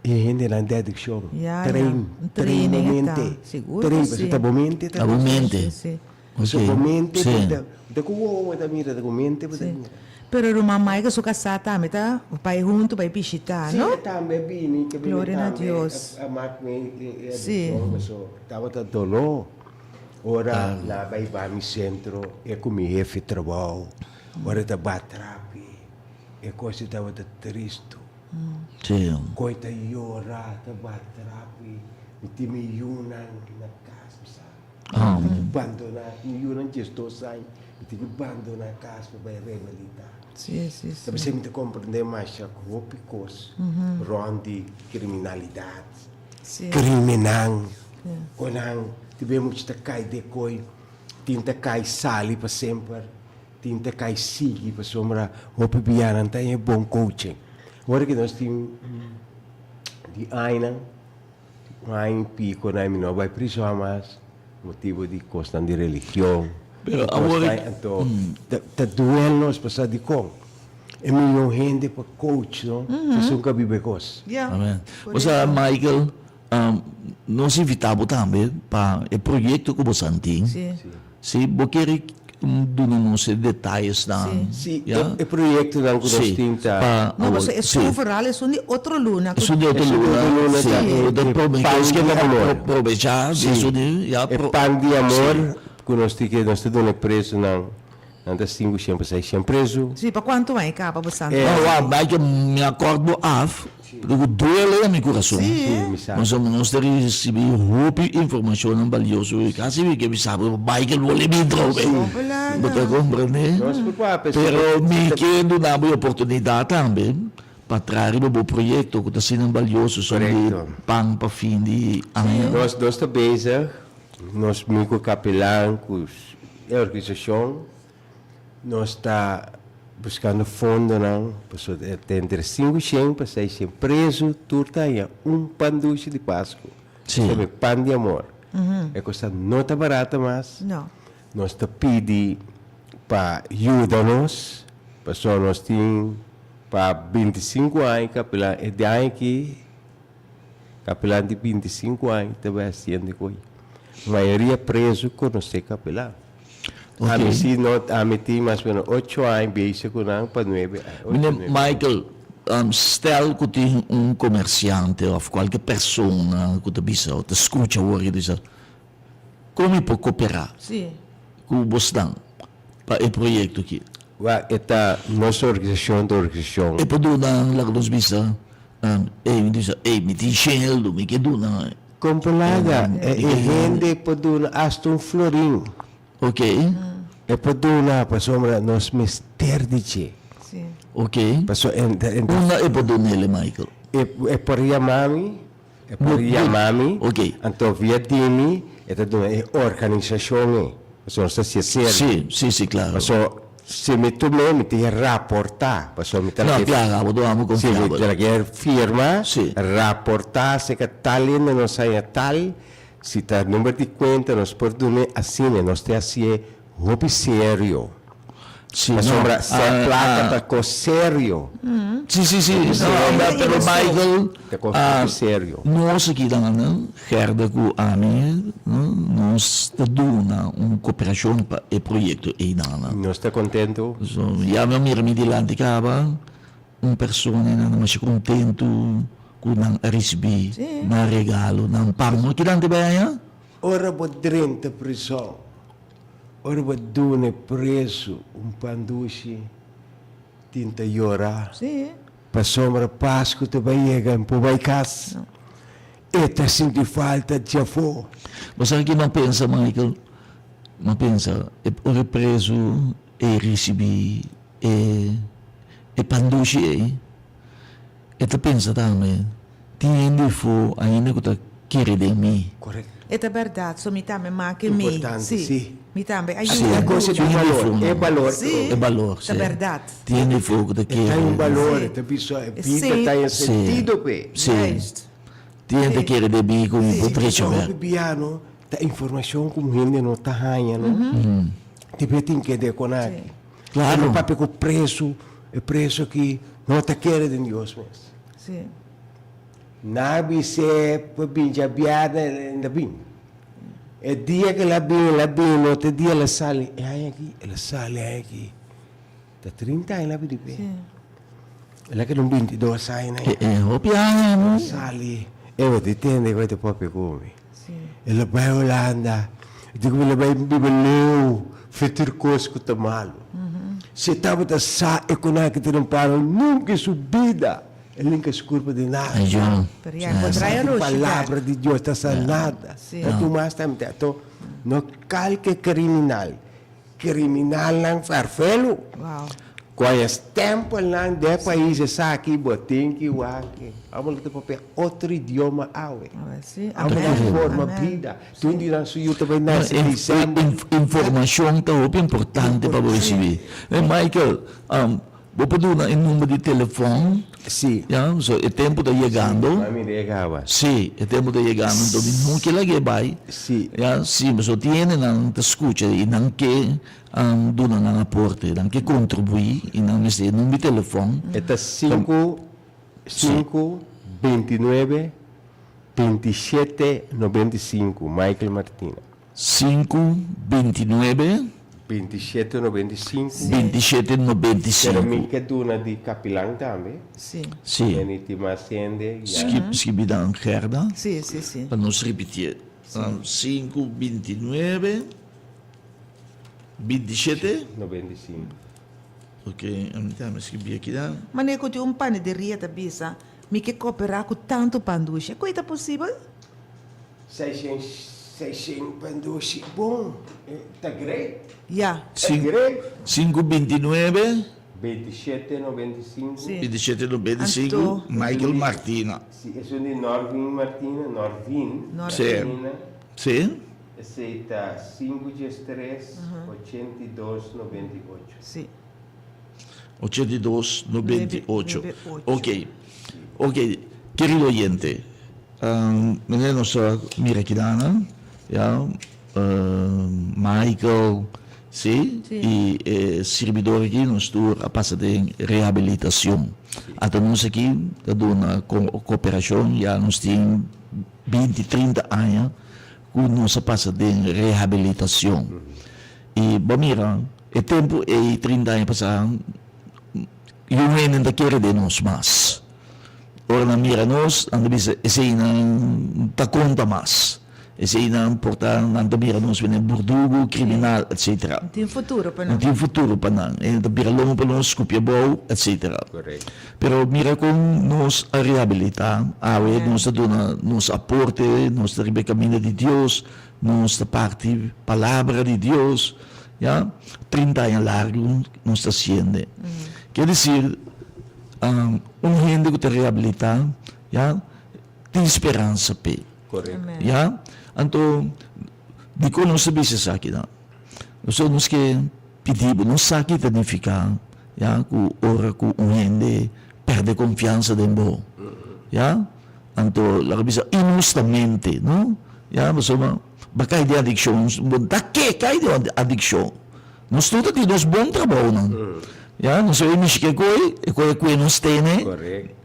e hendenan di adikshon. Ya, ya. Train, Un train bo training e ta. mente. Sigur ku Train, si. pasobra ta bo mente ta Ta bo bisa. mente. Si, si. Pasobra Ok. bo mente Si. bo ta, ta ku wowo bo ta mira, ta ku mente bo ta Si. mira. Pero ruman Michael su kasá tambe ta bai huntu bai bishitá, Si, no? e tambe a bini, ke bini Gloria na tambe Dios. a mak mi e e Si. adikshon, pasobra tabata doló. Ora na bai ba mi sentro e ku mi hefe trabou, ora ta ba trapi. E kos ei tabata tristu. Sí. Koi ta yora, ta bati trapi. Mi tin mi yunan na kas, mi sa. Mi tin ku bandoná, mi yunan diesdos aña, mi tin ku bandoná kas pa bai rehabilitá. Sí, sí, sí. Ta p'esei mi ta komprendé masha hopi kos rònt di kriminalidat, Sí. krimennan, kon nan ta bin mucha ta kai den koi, tin ta kai sali pa semper, tin ta kai sigui pasobra hopi bia nan ta haña bon coaching. Ora ku nos tin di añanan. Un aña y pico na mi no a bai prison mas, motibo di cosnan di religion. Pero awor Cosnan, anto ta duel nos pasobra dicon e miyon hende pa coach no, esun ka biba e cos. Ya. Amen. Osea Michael, nos invita bo tambe pa e proyecto cu bo san tin. Si. Si bo kere duna nos e detayesnan. Si, Ya. e proyectonan cu nos tin ta. Pa No, awor, pasobra si. esun vooral esun di otro luna. Esun di otro Esun di luna, otro luna si. ta e Bo ta prome, pan nos di ke amor. probecha Si, esun di, ya, e pro, pan di si. amor cu nos tin ke nos ta duna e presonan, nan ta sinku shen pa seis shen preso. Si, pa cuanto aña caba bo santo? E. No, wak, bai ke mi a kort bo af, pero ku duele na mi kurason. Si. Si, mi sa. Pasobra nos ta risibí hopi informashonnan balioso i kasi mi ke bisa bo Michael bo le bin trobe. Si. Bo ta komprendé? Nos por papia si. Pero mi ke duna bo e oportunidat tambe pa traha riba bo proyekto ku ta asina balioso son di pan pa fin di aña. Nos nos ta bezig, nos mi ku kapelan ku e organisashon. Nos ta buskando fondonan pasobra e ta entre sinku shen pa seis shen prezu tur ta haña un pan dushi di Pasku. Sí. Esei pan di amor. E kosa no ta barata mas. No. Nos ta pidi pa yuda nos pasobra nos tin pa bintisinku aña kapilan e di aña aki kapilan di bintisinku aña ta bai hasiendo koe. Mayoria prezu konosé kapilan. Ami si no, ami tin mas o menos ocho aña bezig ku nan pa nuebe aña, ocho Meneer nuebe aña. Michael, stel ku tin un komersiante òf kualke persona ku ta bisa òf ta skucha awor i ta bisa, Kon mi por koperá ku bosnan pa e proyekto aki? Wak, e ta nos organisashon ta organisashon. E por duna, laga nos bisa, ey, mi bisa, ey, mi tin sheldo, mi ke duna. Kompolaga, e hende por duna asta un florin. Ok. E por duna pasobra nos mester di dje. Sí. Ok. Paso en ta en ta. Unda e por dunele, Michael? E e por yama mi, e por yama mi. Ok. Anto via di mi e ta duna e organisashon ei. Pasobra nos ta hasié serio. Sí, sí, sí, claro. Paso si mi tum'é mi tin ke raportá. Pasobra mi ta No, ke. claro, abo ta amo Si mi confiabel. ta ke firma, Sí. raportá acerca tal hende nos haña tal. Si ta number di cuenta nos por dun'é asina, nos ta hacié hopi serio. Sí, no, Pasobra sè ah, placa ah. ta cos serio. Sí, sí, sí. No, serio. pero Michael, Ta cos ah, hopi serio. nos aki dan, Gerda cu ami, no, nos ta duna un cooperacion pa e proyecto einan. Nos ta contento. So, ya mi a mira mi dilanti caba. Un persona nan ta masha kontentu ku nan a risibí nan regalo, nan pan. No kidan te bai aña? Ora bo drenta prison, ora bo duna e presu un pan dushi, tin ta yora. Pasobra Pasku ta bai yega, e por bai kas. E ta sinti falta djafó. Bo sa ki m'a pensa, Michael? M'a pensa, ora e presu e risibí E e pandushi ei, e ta pensa tambe, tin hende afó ainda ku ta kere den mi. Correcto. E ta bèrdat, so mi tambe make mi. Importante, Sí, sí. mi tambe a Sí. yuda E cosa duna. di balor, e balor. Sí, E balor, ta sí. bèrdat. Tin hende afó ku ta E kere. ta un balor, Sí. e ta bisa e E bida sí. ta en Sí. sentido p'e. Sí. Juist. Tin hende Sí. kere den mi ku mi por drecha Hopi bèk. bia no ta informacion ku hende no ta haña no. Debe tin kede kon aki. Claro. E no papia ku presu, e presu aki no ta kere den Dios mes. Sí. Na bis'é pa bin djabièrnè, el a bin. E dia ku el a bin, el a bin, no te dia el a sali e aña aki, el a sali e aña aki. Ta trinta aña el a bini p'e. El a keda un bintidos aña na E e hopi aña, no? El a sali, e bo ta tende ku e ta papia ku mi. El a bai Holanda, e di ku el a bai biba leu, fe tur kos ku ta malu. Si e tabata sa e ku nan a kita den palo nunka en su bida e linka su kurpa di nada. Ayó. Pero ya encontrá e Ku roshi palabra bek. di Dios ta sa nada. Sí. Ta tuma hasta mete. Anto no kalke kriminal. Kriminalnan ferfelu. Wow. Ku a e stempelnan den e pais esaki bo tin ki wak. Amo lo ta papia otro idioma awe. Sí. Amo lo Amen. forma Amen. bida. Tur di nan su yu ta bai nase december. Informacion ta hopi importante pa bo ricibi. Michael, bo por duna e number di telefon? Sí. Ya, so e tempo ta yegando. Sí, mami regaba. Sí, e tempo ta yegando, enton mi no ke laga e bai. Sí. Ya, sí, pasobra tin hendenan ta scucha y nan ke duna nan aporte, nan ke contribui y nan mester e number di telefon. E ta sinku, sinku, bintinuebe, 27, 95, Michael Martina. Sinku, bintinuebe. 27, 95. 27, 95. Pero mi ke duna di Kapilan tambe. Sí. Sí. Meni tin mas hende ya. Skip, skibi dan Gerda. Sí, sí, sí. Pa nos ripitié. Sinku, bintinuebe, 27. 95. Ok, mi ta skibi aki dan. Manera ku tin un panaderia ta bisa, Mi ke kooperá ku tantu pan dushi. Ku ei ta posibel? Seishen, seishen pan dushi. Bon, ta great. Ya. Ta great. Sinku bintinuebe. Bintishete noventa i sinku. Sí. Bintishete noventa i sinku, Anto. Michael Martina. Sí, esun di Norvin Martina, Norvin Sí. Martina. Sí. Esei ta sinku diestres, ochenta i dos, noventa i ocho. Sí. 82, 98. Ok, ok, kerido oyente, meneer nos a mira kidana, ya, Michael, si, y e sirbidor aki nos tur a pasa den rehabilitacion. Ata nos aki ta duna cooperacion, ya nos tin binti, trinta aña cu nos a pasa den rehabilitacion. Y bo mira, e tempo ey, trinta aña pasá, yu hende ta kere den nos mas. Ora nan mira nos, nan ta bisa, eseynan ta konta mas. Eseynan por ta, nan ta mira nos bene burdugu, kriminal, etcetera. No tin futuro pa nan. No tin futuro pa nan. E ta bira longo pa nos, skupia abou, etcetera. Pero mira kon nos a rehabilitá. Awe nos ta duna nos aporte, nos ta riba e kaminda di Dios. Nos ta parti palabra di Dios ya trinta aña largu nos ta haciende. Kier decir un hende cu ta rehabilita ya tin speransa p'e. Ya anto dicon nos ta bisa esaki nan? Pasobra nos ke pidi bo nos sa ki ta nifica ya cu ora cu un hende perde confiansa den bo ya. Anto laga bisa inhustamente, no? Ya, pasobra bo a kai den adikshon, bo ta ke kai den adikshon. Nos tur ta tin nos bon trabounan. Ya, nos a mishi ke koi, e koi a kue nos tene,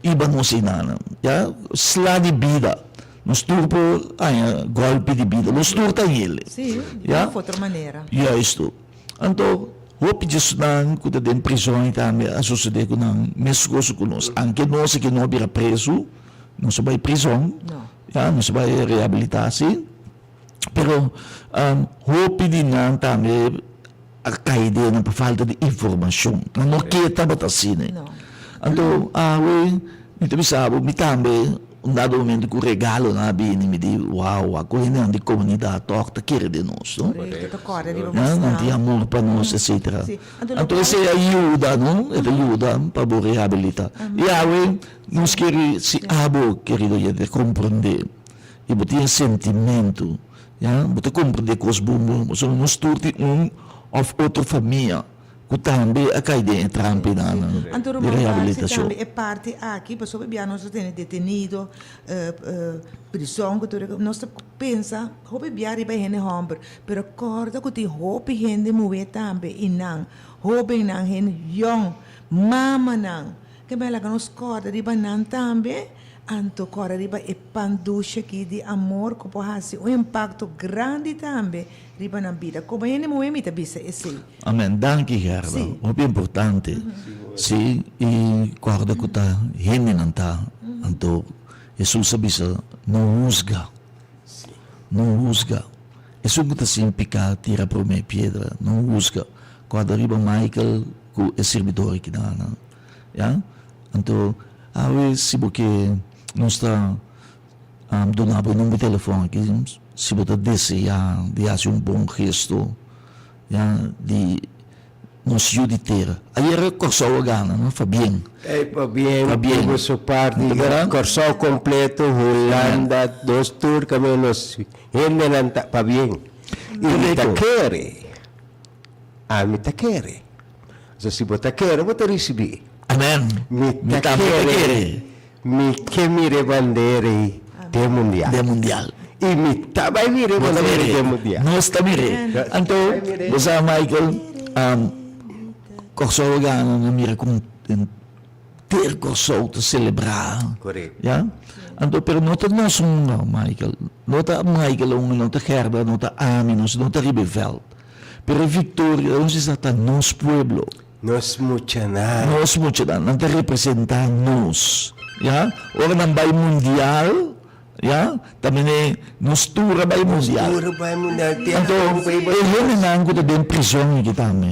iba nos enanan. Ya, sla di bida. Nos tur por haña gòlpi di bida. Nos tur ta hende. Sí, di un of otro manera. Juisto. Anto, hopi dje esnan ku ta den prizòn tambe a sosodé ku nan meskos ku nos. Anke nos aki no a bira prezu, nos a bai prizòn, ya, nos a bai rehabilitá si, pero hopi di nan tambe a kai den nan pa falta di informashon. Nan no ke tabata asina. Anto, awe mi ta bisa bo, mi tambe Un dado momento cu regalonan a bini mi di wow a cu hendenan di comunidad toch ta kere den nos no. Correcto, ta corda riba Ya, nan bosnan. tin amor pa nos etcetera. Sí, anto lo Anto cual esey a yuda no, e ta yuda pa bo rehabilita. Y awe nos kere si abo kerido oyente comprende y bo tin e sentimento ya, bo ta comprende cos bon bon pasobra nos tur tin un of otro famia. Ku tambe a kai den e trampinan Anto di ruman Barsi rehabilitashon. tambe e parti aki pasobra bia nos ta tene detenido, prison ku tur e nos ta pensa hopi bia riba e hende hòmber pero kòrda ku tin hopi hende muhé tambe i nan hóbennan hende yòn mamanan ke bai laga nos kòrda riba nan tambe anto kòrda riba e pan dushi aki di amor ku por hasi un impakto grandi tambe riba nan bida komo hende muhé mi ta bisa esei. Amen danki Gerda Sí. hopi importante si y corda cu ta hendenan ta anto Jesus a bisa no huzga no huzga esun cu ta sin pica tira prome piedra no huzga corda riba Michael. ku e sirbidor aki nan. Ya? Anto awe si bo ke nos ta duna bo e number di telefòn aki si bo ta desea di hasi un bon gesto ya di nos yu di tera. Ayer Kòrsou a gana no? Fabien. Ey pabien Pabien. di boso parti Bo ta mira? Kòrsou kompleto, Hulanda, nos tur kaminda nos hendenan ta pabien. I mi ta Korekto. kere, ami ta kere. Osea si bo ta kere bo ta risibí. Amen. Mi Mi ta tambe ta kere, kere. mi ke mira e bandera ei den mundial. Den mundial. I mi ta bai mira e Bo ta bandera mir'é. den mundial. Nos ta mir'é. Anto, bo sa Michael, Kòrsou a gana, nan mira kon henter Kòrsou ta selebrá. Korekto. Ya. Anto, pero no ta nos hunga, Michael. No ta Michael a hunga, no ta Gerda, no ta ami, nos no ta riba e vèlt. Pero e viktoria, nos bisa, ta nos pueblo. Nos muchanan. Nos muchanan, nan ta representá nos, ya. Ora nan bai mundial, ya, ta mene nos tur a bai mundial. Nos tur a bai mundial. Anto, e hendenan ku ta den prizòn aki tambe,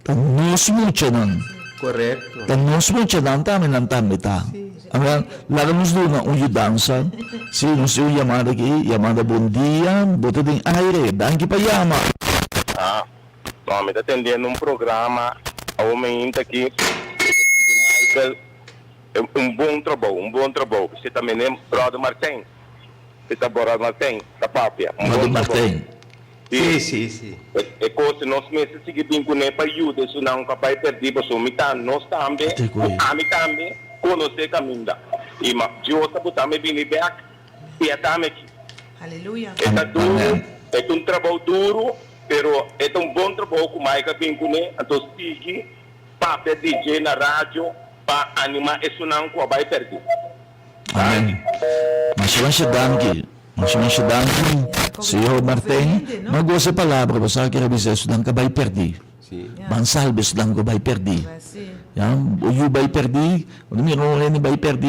ta nos muchanan. Korekto. Ta nos muchanan tambe nan tambe ta. Amen. Laga nos duna un yudansa. Si, nos tin un yamada aki, yamada bon dia, bo ta den aire. Danki pa yama. Ah. No, mi ta tendiendo un programa awor meinta aki di Michael, un bon trabou, un bon trabou. Si ta mene Brother Martijn, si ta Brother Martijn ta papia, un Brother bon trabou. Martijn. Si, si, si. E kos nos mester sigui bin kuné pa yuda esunnan ku a bai pèrdí, pasobra mi ta, nos tambe, ku ami tambe konosé kaminda. I ma Dios a buta mi bini bèk i a ta mi aki. Aleluya. E ta duru, e ta un trabou duru, Pero e ta un bon trabou ku Mike a bin kuné, anto sigui papia di dje na radio pa animá esunnan ku a bai pèrdí. Amen. Masha masha danki. Masha masha danki, Señor Martijn. Mi a gosa e palabra, bo sa kere bisa esunnan ku a bai pèrdí. Ban salba esunnan ku a bai pèrdí. Ya, bo yu bai pèrdí, bo ta mira un hende bai pèrdí,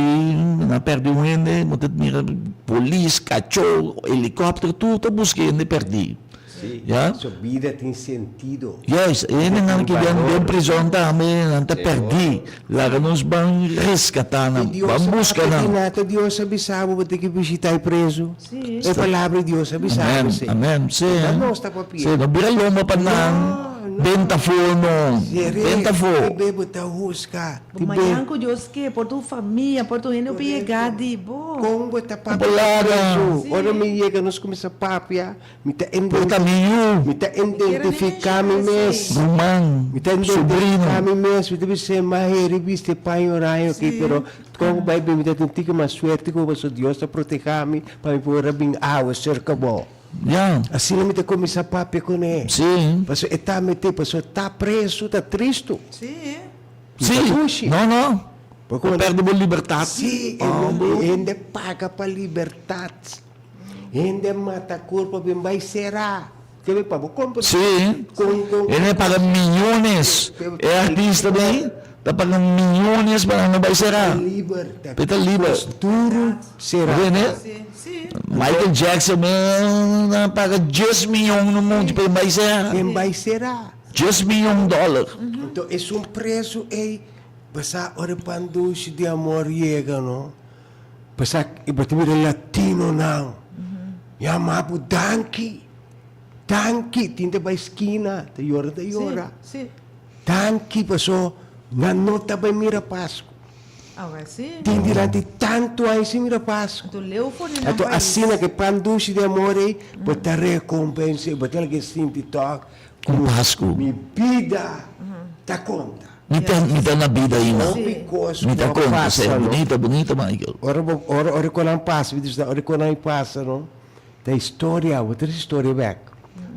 nan a pèrdí un hende, bo ta mira polis, kachó, helikòpter, tur ta buska e hende pèrdí. Sí, Ya. so bida tin sentido. Juist, e hendenan Bida ki tin den den balor. prizon tambe, nan ta pèrdí. Laga nos ban reskatá I nan, Dios ban a buska papia di nan. nada, Dios a bisa bo, bo tin ki bishitá e prezu. Sí. E palabra di Dios a bisa bo Amèn, esei. amèn. Sí, No ta nos ta papia. sí, no bira lomba pa nan, No, no. benta afó no, Seré, benta afó. ti be bo ta husga. Bo Ti be. mañan ku Dios ke, por tu famia, por tu hende ku yega di bo. Kon bo ta papia Bo ku laga. prezu? Ora mi yega nos kuminsá papia. Mi ta Por ta mi yu. Mi ta identifiká mi mes. Ruman, Mi ta identifiká sobrino. mi mes. Mi ta bisa, m'a heri bisti e paña oraño aki, pero kon ku bai bin mi ta tin tiki mas suerte ku bo, pasobra Dios ta protehá mi pa mi por a bin awe serka bo. Ya. Asina mi ta kuminsá papia kuné. Sí. Pasobra e ta metí, pasobra ta presu, ta tristu. Sí. Sí. Ta dushi. No, no. Bo Bo pèrdè bo libertat. Sí, e hende paga pa libertat. Hende mata kurpo bin bai sera. Kebe pa bo kompa. Sí. Kon kon. Hende paga millones. E artista den ta paga millones pa nan no bai sera. Liber. Pe ta liber. Duru sera. Bo tende? Michael Jackson men a paga dies miyon no monti pa e bai sera. Den bai sera. Dies miyon dollar. Enton esun preso ey basa ora e pan dushi di amor yega no. Pasa e bo ta mira latinonan yama bo danki, danki, tin ta bai skina ta yora ta yora, danki paso nan no ta bai mira Pasku, tin durante tantu aña sin mira Pasku, anto asina ke pan dushi di amor ei bo ta rekompensa, bo ta laga e sinti tòg Ku Pasku. Mi bida ta konta. Mi ta mi ta na bida ainda. Hopi kos Mi ku ta a konta pasa seh no. bunita bunita Michael. Ora bo ora ora ku nan pasa mi ta ora ku nan pasa no ta historia bo trese historia bek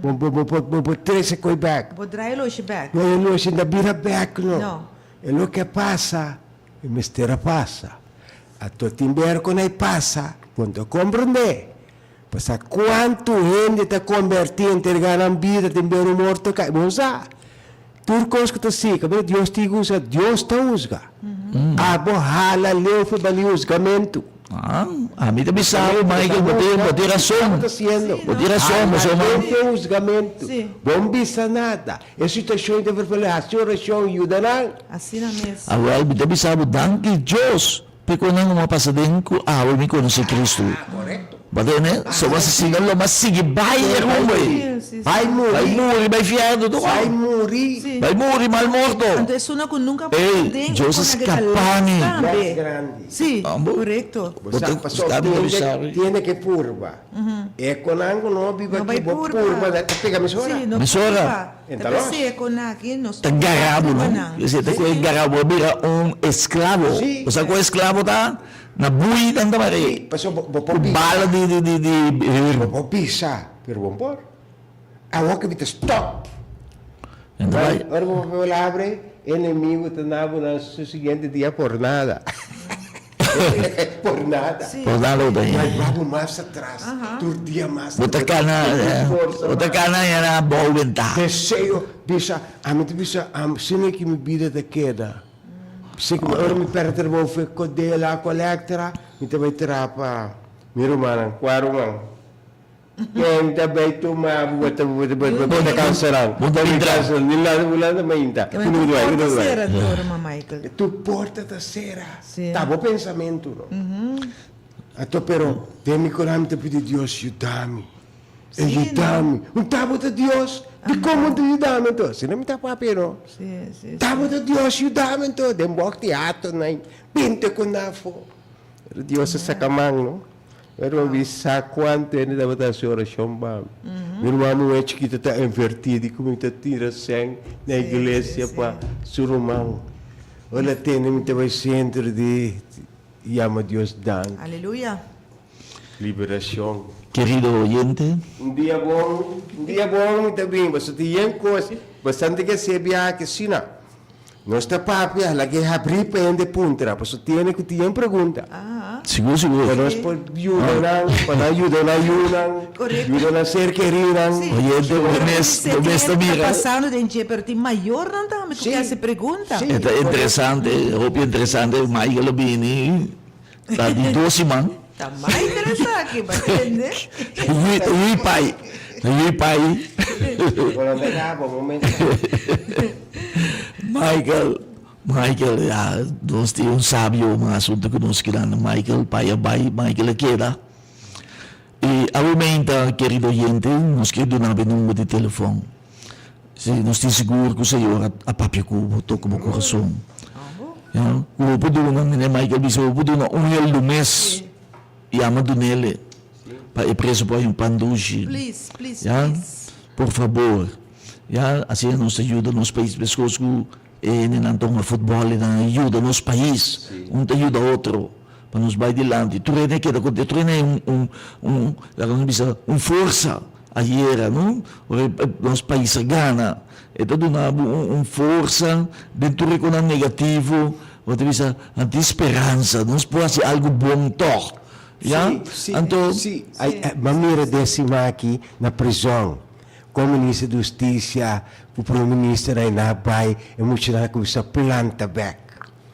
bo bo bo bo bo bo trese koi bek. Bo draai e loshi bek. No e loshi no ta bira bek no. No. E loke a pasa e mester a pasa. Ato tin ber ku nan pasa bo no ta komprende. Pasa kuantu hende ta kombertí entrega nan bida den bero morto kai? Bo sa, tur kos ku ta sika, pero Dios tin ku usa, Dios ta husga. Abo hala leu for bali husgamentu. Ah, ami ta bisa bo, Michael, bo tin, bo tin rason. Ta haciendo. Bo tin rason, bo Hala ma. den e huzgamento. Sí. Bo no bisa nada. E situacion ta vervelé. Haci oracion, yuda nan. Asina mes. Awel, mi ta bisa bo, danki Dios p'e konan ku mi a pasa den ku awe mi konosé Cristo. Correcto. Bo ta tende? So bo a siga lo mas sigui bai e rumbo ei. Sí, sí, sí. Bai muri. Bai muri, bai fièrnu tur. Bai muri. Sí. Bai muri, mal morto. Anto esuna ku nunka a Ey, pasa den e Dios a konan ke ta skapa mi. last tambe. Mas grandi. Sí, Ambo. korekto. Bo Bo sa, ta pasobra sta tiene, bisa. tiene ke purba. E konan ku no biba No aki, bai bo purba. purba, ta pega mesora. Sí, no Mesora. purba. Ta Entalòs. p'esei e konan aki nos Ta garabo, no? Esei ta koe garabo, a bira un esklabo. Sí. Bo sa ku esklabo ta? Na bui nan ta mare. Pasobra bo por Ku bisa. bala di di di di hür. Bo por bisa, pero bo no por. Awor ke mi ta stop. Nan ta bai. Ora bo papia palabra, e enemigo ta na bo nan su siguiente dia por nada. Por nada. Por nada bo ta Bai hende. ba bo mas atras, tur dia mas. Bo ta kana, bo ta kana yena bou benta. Deseo, bisa, ami ta bisa, asina ki mi bida ta keda. Si ku ora mi perde trabou fe Codela ku Electra, mi ta bai traha pa mi rumannan. Kua ruman? Ken ta bai tuma bo ta bo ta bo ta kansa nan. Bo ta Mi intra. kansa ni landa bo landa mainta. Ke men Ku tur bai, ku porta bai. sera anto, ruman Michael. Tur porta ta sera. Sí. Ta bo pensamentu no. Anto pero den mi koran mi ta pidi Dios yuda mi. E Sí, yuda no. mi. Un ta bo ta Dios? Dikon bo ta yuda mi anto? Asina mi ta papia no. Sí, sí, sí. Ta bo ta Dios yuda mi anto. Den bok teatro nan binti ku nafo. Pero Dios a saka man no. Pero mi sa kuantu hende tabata hasi orashon pa mi. Mi ruman muhé chikito ta invertí di ku mi ta tira sèn na iglesia pa su ruman. Ora tende mi ta bai sentro di yama Dios danki. Aleluya. Liberashon. Kerido oyente. Un dia bon, un dia bon mi ta bin, pasobra tin yen kos bastante ke hasié biaha ke asina. Nos ta papia, laga e habrí pa hende puntra, pasobra tiene ku tin yen pregunta. Sigur, sigur. Pa nos por yuda nan, pa nan yuda nan yunan, yuda nan ser kerinan. Oyente, bo mes, bo mes ta mira. Ta pasando den dje, pero tin mayornan tambe ku ke hasi pregunta. E ta interesante, hopi interesante, Michael a bini. Ta di dos siman. Ta mas interesante, bo tende. Hui pai. Hui pai. Bo no ta caba, bo momento. Michael, Michael, ya, nos tin un sabio mas hunto cu nos kinan. Michael, pai a bai, Michael a keda. Y awe meinta, kerido oyente, nos kier duna bo e number di telefon. Si, nos tin sigur ku Señor a papia ku bo, toka bo kurason. Ya, ku bo por duna, Meneer Michael bisa, bo por duna un heldu mes, yama dunele, pa e preso por haña un pan dushi. Ya, por fabor. Ya, asina nos ta yuda nos pais, meskos ku e hendenan ta hunga futbòl, e nan a yuda nos pais, un ta yuda otro, pa nos bai dilanti. Tur hende a keda kontentu, tur hende a haña un, un, un, laga nos bisa, un forsa. Ayera no, ora nos pais a gana, e ta duna bo un forsa den tur e konan negativo, bo ta bisa nan tin speransa, nos por hasi algu bon tòg, ya? Sí, Anto. sí, M'a mira den siman aki na prizòn, kon minister di hustisia ku prome minister a ina bai, e muchanan a kuminsá planta bèk.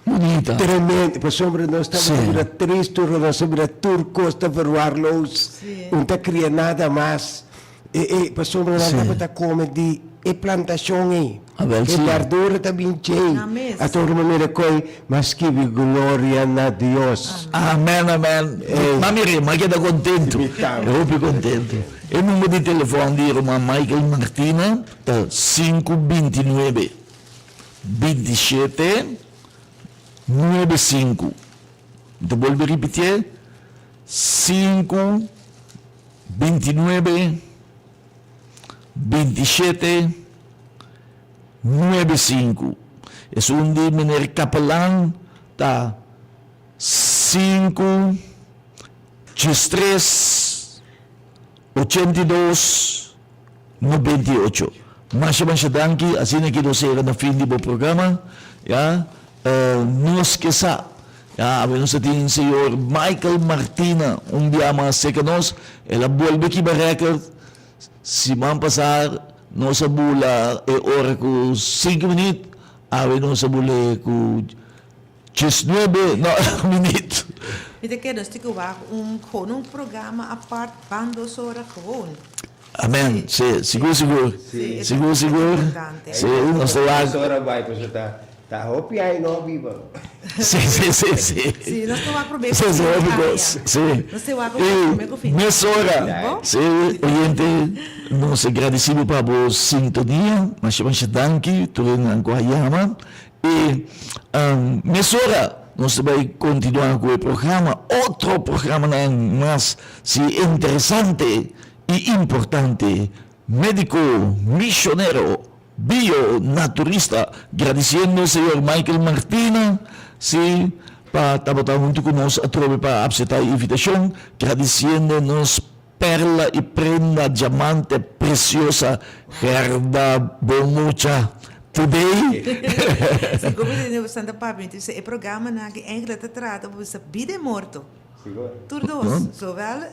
Bunita. Tremendo, pasobra nos tabata Sí. bira tristu, nos a bira tur kos ta verwaarloos, Sí. un ta kria nada mas. E, e, pasobra nan Sí. tabata kome di e plantashon ei. Awel, E sí. berdura ta bin djei. Na mes. Ato ora mi mira koi, m'a skibi gloria na Dios. Amen, amen. Ey. Ma mire, m'a keda kontentu. Mi tambe. Hopi kontentu. E number di telefòn di ruman Michael Martina ta 529. 27, 9, 5. Mi ta bolbe ripitié, 5, 29, 27, 9, 5. Esun di meneer Kapelan ta 5, 13, 82, 98. Masha masha danki, asina ki nos yega na fin di bo programa, ya, nos ke sa, ya, awe nos ta tin señor Michael Martina un bia mas serka nos, el a bolbe kiba record, siman pasa nos a bula e ora ku sinku minut, awe nos a bula ku. 19 no minuut. Mi ta kere nos tin ku wak un gewoon un programa apart ban dos ora gewoon. Amen si sigur sigur sigur sigur si nos ta wak. Dos ora bai pasobra ta ta hopi aña no a biba. Si si si si. Si nos ta wak prome ku Si fin di hopi aña. kos si. Nos ta wak prome ku fin. I mesora si oyente nos a gradisi bo pa bo sintonia masha masha danki tur esnan ku a yama. I mesora nos ta bai kontinuá ku e programa, otro programanan mas si interesante i importante. Médiko, mishonero, bio naturista, gradisiendo señor Michael Martina si pa tabata huntu ku nos atrobe pa apseptá e invitashon, gradisiendo nos Perla y prenda diamante preciosa Gerda bon mucha today. Segun mi tende Santa Papi mi ta bisa e programanan aki eigenlijk ta trata bo bisa bida y morto. Tur dos, zowel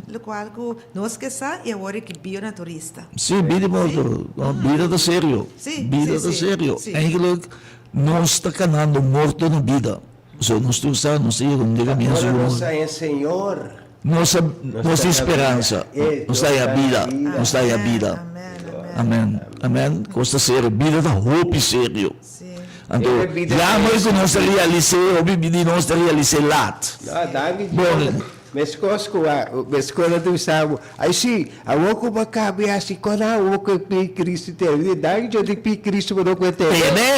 locual cu nos ke sa y awor ki bionaturista. Si, bida y morto. Bida ta serio. Bida ta serio. Eigenlijk nos ta canando morto na bida. So nos tur sa nos ta yega un dia mi Ora nos ta en Señor. Nos ta nos tin speransa. Nos ta haya bida. Nos ta haya bida. Amen. Amen. Cos ta serio. Bida ta hopi serio. Anto jammer cu nos ta realis'é, hopi di nos ta realis'é laat. No, danki Dios. Meskos ku a meskos a ta bisa bo, ai si, awor ku bo a kambia hasi kon awor ku e pie Cristo tene. Mi di, danki Dios di pie Cristo bo no ku e tene. Tene!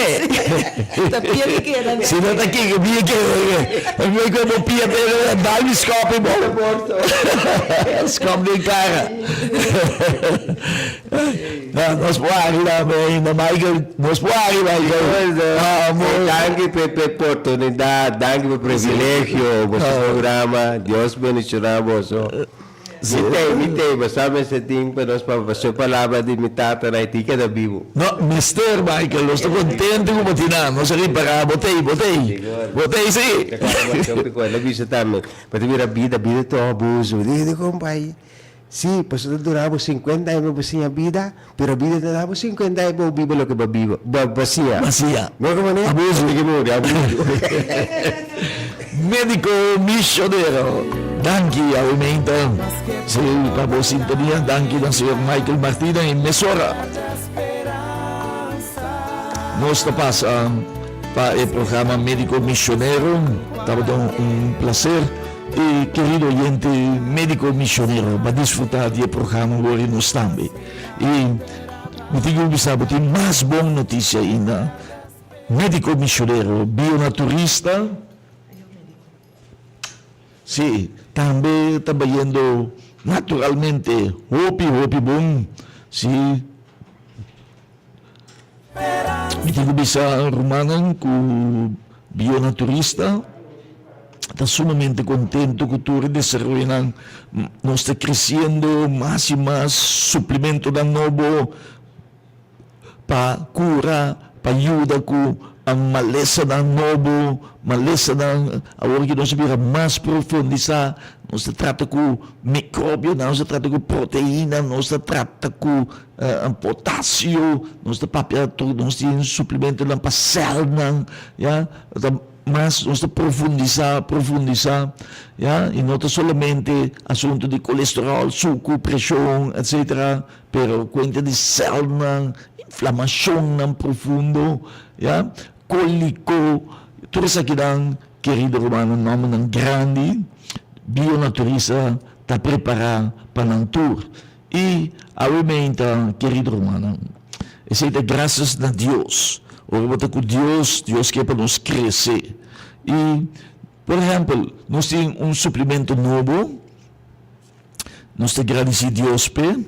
Ta pia ki keda ne. Si no ta kiko pia keda ne. E mi ku bo pia tene dal mi skòp i bo. Skòp den kara. Nos por hari tambe ainda Michael, nos por hari Michael. Danki pa e oportunidat, danki pa e privilegio, boso programa, Dios bendiciona boso. Mi tei, mi tei, bo sa mester tin pa nos papia pasobra e palabra di mi tata na Haiti keda bibu. No, mester Michael, nos ta contento cu bo tin nan, nos a ripara, bo tei, bo tei, bo tei si. El a bisa tambe, bo ta mira bida, bida ta un abuso, di compa. Sí, pasobra ta dura bo sinkuenta aña pa bo siña bida, pero bida ta da bo sinkuenta aña pa bo biba loke bo a biba, bo a siña. Bo a siña. No ke manera? Abuso. Bo tin ke muri, abuso. Medico misionero, danki awe meinta, sí, pa bo sintonia, danki na señor Michael Martina y mesora nos ta pasa pa e programa Medico Misionero, tabata un placer. E kerido oyente Medico Misionero ba disfruta di e programa wor i nos tambe. I mi tin ku bisa bo tin mas bon notisia ainda. Medico Misionero bionaturista si tambe ta bayendo naturalmente hopi hopi bon si. Mi tin ku bisa rumannan ku bionaturista ta sumamente kontentu ku tur e desaroyonan. Nos ta kresiendo mas i mas suplementonan nobo pa kura, pa yuda ku malesanan nobo, malesanan awor ki nos a bira mas profundisá. Nos ta trata ku mikrobionan, nos ta trata ku proteina, nos ta trata ku Potasio, nos ta papia tur nos tin suplementonan pa sèlnan, ya, ta mas nos ta profundisá, profundisá, ya, i no ta solamente asuntu di kolesteròl, suku, preshon, etsetera, pero kuenta di sèlnan, inflamashonnan profundo, ya, koliko, tur esakinan, kerido rumannan, nòmbernan grandi, bionaturista ta prepará pa nan tur. I awe meinta, kerido rumannan, esei ta grasias na Dios. Ora bo ta ku Dios, Dios ke pa nos krese. I, por ehèmpel, nos tin un suplimento nobo, nos ta gradisí Dios p'e,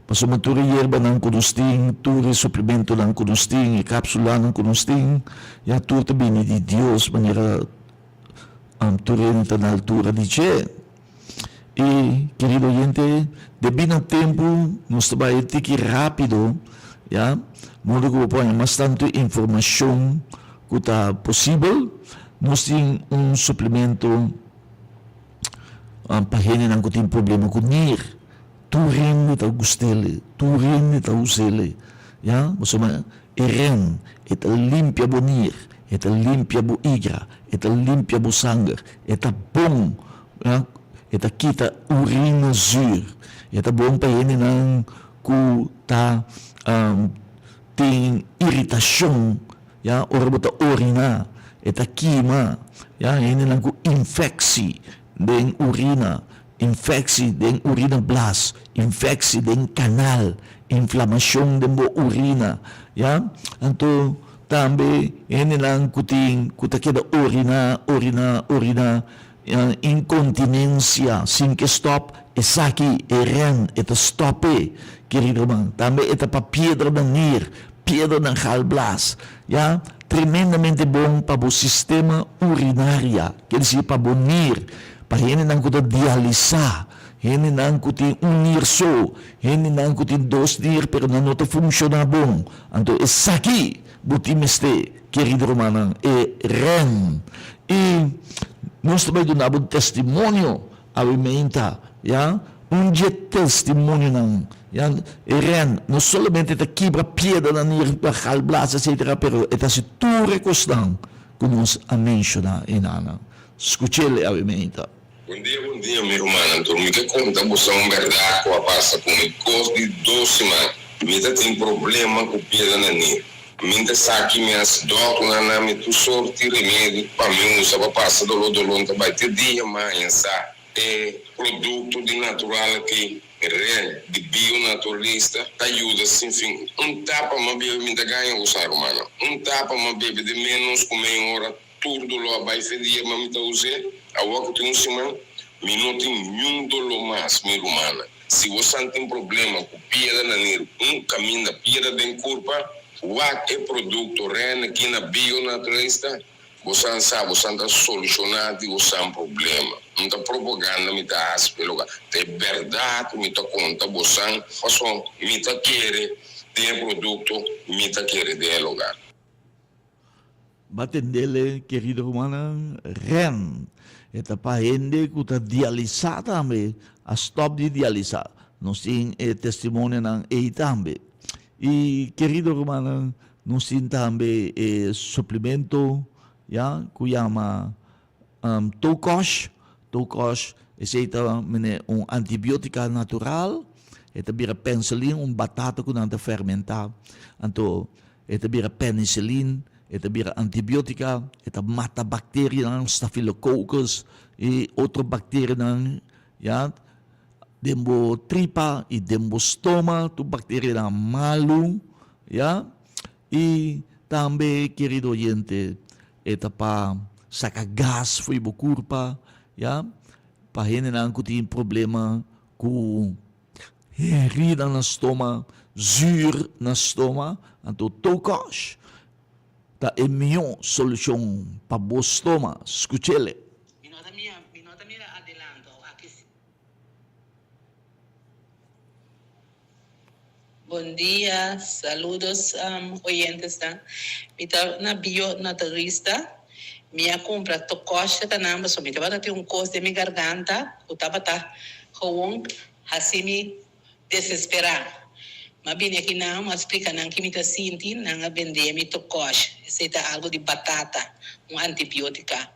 pasobra tur e yerbanan ku nos tin, tur e suplimentonan ku nos tin, e kapsulanan ku nos tin, ya tur ta bini di Dios, manera tur hende ta na altura di dje. I, kerido oyente, debí na tempu nos ta bai tiki rápido, ya, modo ku bo por haña mas tantu informashon ku ta posibel. Nos tin un suplemento pa hendenan ku tin problema ku nir. Tur hende ta gust'el, tur hende ta us'el, ya, pasobra e ren, e ta limpia bo nir. E ta limpia bo igra, e ta limpia bo sanger, e ta bon, ya, e ta kita urina zuur. E ta bon pa hendenan ku ta tin iritashon, ya, ora bo ta oriná, e ta kima, ya, hendenan ku infeksi den urina, infeksi den urina blas, infeksi den kanal, inflamashon den bo urina, ya, anto tambe hendenan ku tin ku ta keda oriná, oriná, oriná, ya, inkontinensia sin ke stòp, esaki e rèn e ta stòp e, kerido ruman, tambe e ta pa piedra na nir, piedra na galblas, ya, tremendamente bon pa bo sistema urinaria, ke desir pa bo nir, Pa hendenan ku ta dialisá, hendenan ku tin un nir so, hendenan ku tin dos nir pero nan no ta funshoná bon. Anto esaki bo tin mester, kerido rumannan, e rèn. I nos ta bai duna bo un testimonio awe meinta, ya, un dje testimonionan, ya, e rèn no solamente ta kibra piedranan nir, galblas, etcetera, pero e ta hasi tur e kosnan ku nos a menshoná enanan. Skuch'el awe meinta. Bon dia bon dia mi rumannan tur mi ke konta boso un bèrdat ku a pasa ku mi kos di dos siman mi ta tin problema ku piedra na nir mi ta sa ki mi hasi dòkternan na mi tur sorti remedi pa mi usa pa pasa doló doló ta bai te dia maña sa e produkto di natural aki ren di bio naturalista ta yuda sin fin un tapa mi a bebe mi ta gaña usa rumannan un tapa mi a bebe den menos ku mei ora Tur doló a bai fe dia ma mi ta us'é. Awor ku tin un siman, mi no tin niun doló mas, mi rumannan. Si bosan tin problema ku piedra na nir, un kaminda piedra den kurpa, wak e produkto Rennekin na Bionaturalista, bosan sa bosan ta solushoná di bosan problema. No ta propaganda mi ta hasi p'e loka, ta e bèrdat mi ta konta bosan, pasobra mi ta kere den e produkto, mi ta kere den e loka. Ba tendele, kerido rumannan, ren. E ta pa hende ku ta dialisá tambe, a stòp di dialisá. Nos tin e testimonionan ei tambe. I, kerido rumannan, nos tin tambe e suplemento, ya, ku yama Tokosh. Tokosh, esei ta mene un antibiotika natural. E ta bira penicillin, un batata ku nan ta fermentá. Anto e ta bira penicillin, e ta bira antibiotika, e ta mata bakterianan, staphylococcus i otro bakterianan, ya, den bo tripa i den bo stoma, tur bakterianan malu, ya. I tambe, kerido oyente, e ta pa saka gas for di bo kurpa, ya, pa hendenan ku tin problema ku herida na stoma, zuur na stoma, anto Tokosh ta e mihó solushon pa bo stoma. Skuch'ele. Mi no ta mira, mi no ta mira adelanto, aki si. Bon dia, saludos oyentesnan. Mi ta na Bio Naturista. Mi a cumpra tokosha ta nan pasobra mi tabata tin un cos den mi garganta cu tabata gewoon haci mi desespera. Mi a bini aki nan, mi a splica nan ki mi ta sinti, nan a bende mi tokosh. Esey ta algo di batata, un antibiotica.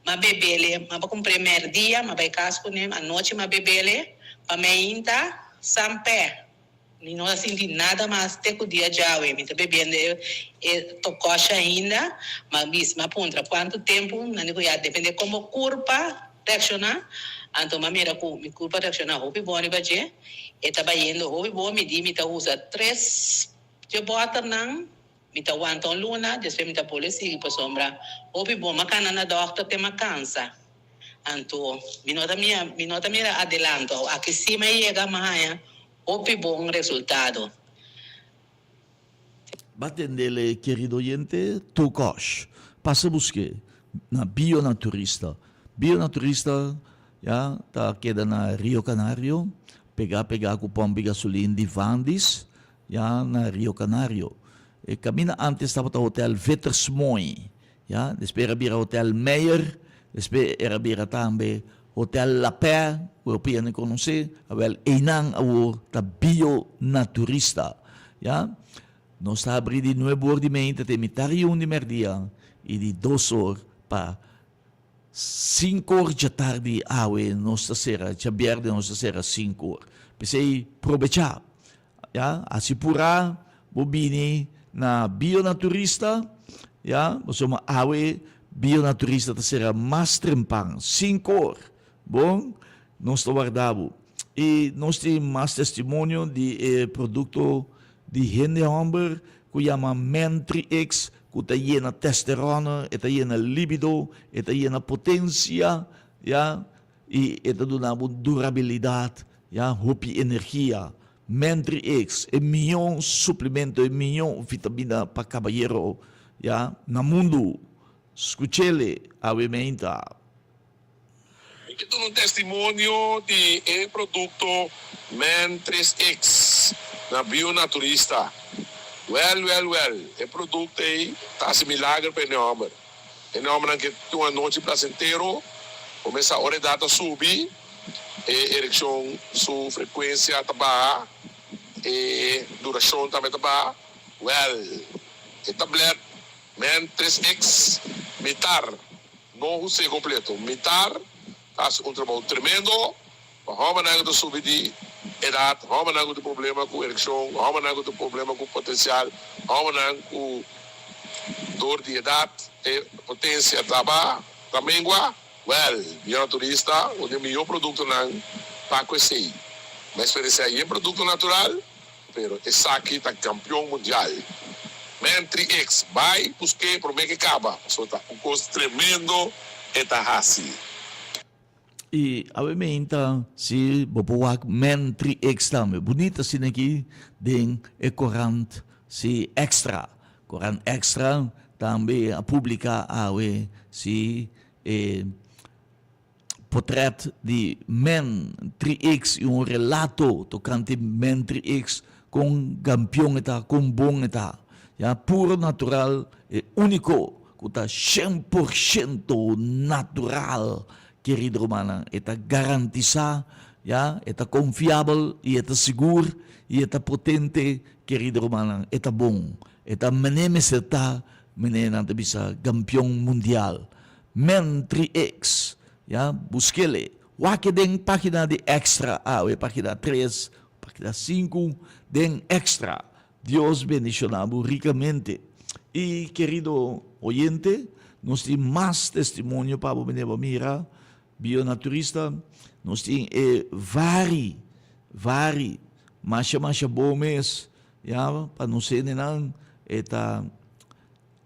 Mi a bebele, mi a cumpr'e merdia, mi a bay cas cune, anochi mi a bebele, pa meinta, san p'e. Mi no a sinti nada mas te cu dia djawe. Mi ta bebiendo e e tokosha ainda. Mi a bisa, mi a puntra cuanto tempo, nan di cu ya depende con bo curpa reacciona. Anto mi a mira cu mi curpa reacciona hopi bon riba dje. E ta bayendo hopi bon, mi di mi ta usa tres dje boternan. Mi ta wanta un luna, despues mi ta bolbe sigui pasobra hopi bon. Mi a cana na dokter te mi a cansa. Anto mi no ta mira, mi no ta mira adelanto. Aki si mi a yega mi a haña hopi bon resultado. Ba tendele kerido oyente, Tokosh. Pasa buske na Bionaturista. Bionaturista ya ta keda na Rio Canario, pega pega ku pompi gasolin di Vandis. Ya na Rio Canario. E caminda antes tabata Hotel Vittersmooi, ya, despues era bira Hotel Meyer, despues era bira tambe Hotel La Paix, cu hopi hende conoce, awel eynan awor ta Bio Naturista, ya. Nos ta habrí di nuebe or di meinta te mitar i un di mèrdia i di dos or pa sinku or djatardi awe nos ta sera, djabièrnè nos ta sera sinku or. P'esei probechá, ya, hasi purá bo bini na Bionaturista, ya, pasobra awe Bionaturista ta sera mas trempan, sinku or. Bon, nos ta warda bo. I nos tin mas testimonio di e produkto di hende hòmber ku yama Mentrix ku ta yena testerona, e ta yena libido, e ta yena potensia, ya, i e ta duna bo durabilidat, ya, hopi energia. Mentrix, e mihó suplemento, e mihó vitamina pa kabayero, ya, na mundu. Skuch'ele awe meinta. Mi ke duna un testimonio di e produkto Man tres X na Bionaturista. Wèl, wèl, wèl, e produkto ei ta hasi milager pa e nòmber. E nòmbernan ke tin un anochi plasentero, kumesa ora e dat ta subi, e erekshon su frekuensia ta baha, e durashon tambe ta baha. Wèl, e tablèt Man tres X mitar No hus'é kompleto. Mitar ta hasi un trabou tremendo pa hòmbernan ku ta subi di edat, hòmbernan ku tin problema ku erekshon, hòmbernan ku tin problema ku potensial, hòmbernan ku dor di edat e potensia ta ba, ta mengua. Wèl, Bionaturista, un di e mihó produktonan pa ku esei. Mi a eksperensiá yen produkto natural. Pero esaki ta campeon mundial. Man 3X bay buske prome ke caba pasobra ta un cos tremendo e ta haci. I awe meinta si bo por wak Man 3X tambe. Bunita asina aki den e korant si Extra. Korant Extra tambe a publica awe si e. Potret di Men 3X i un relato tokante Men 3X, kon gampion e ta, kon bon e ta. Ya, puro natural, e úniko ku ta shen por shento natural, kerido rumannan. E ta garantisá, ya, e ta konfiabel i e ta sigur i e ta potente, kerido rumannan. E ta bon. E ta mene mester ta, mene nan ta bisa gampion mundial. Men 3X, ya, buskele. Wak e den pagina di Extra awe, pagina tres, pagina sinku den Extra. Dios bendiciona bo ricamente. Y kerido oyente, nos tin mas testimonio pa bo bini bo mira, Bionaturista, nos tin e vari, vari, masha masha bo mes, ya, pa nos hendenan, e ta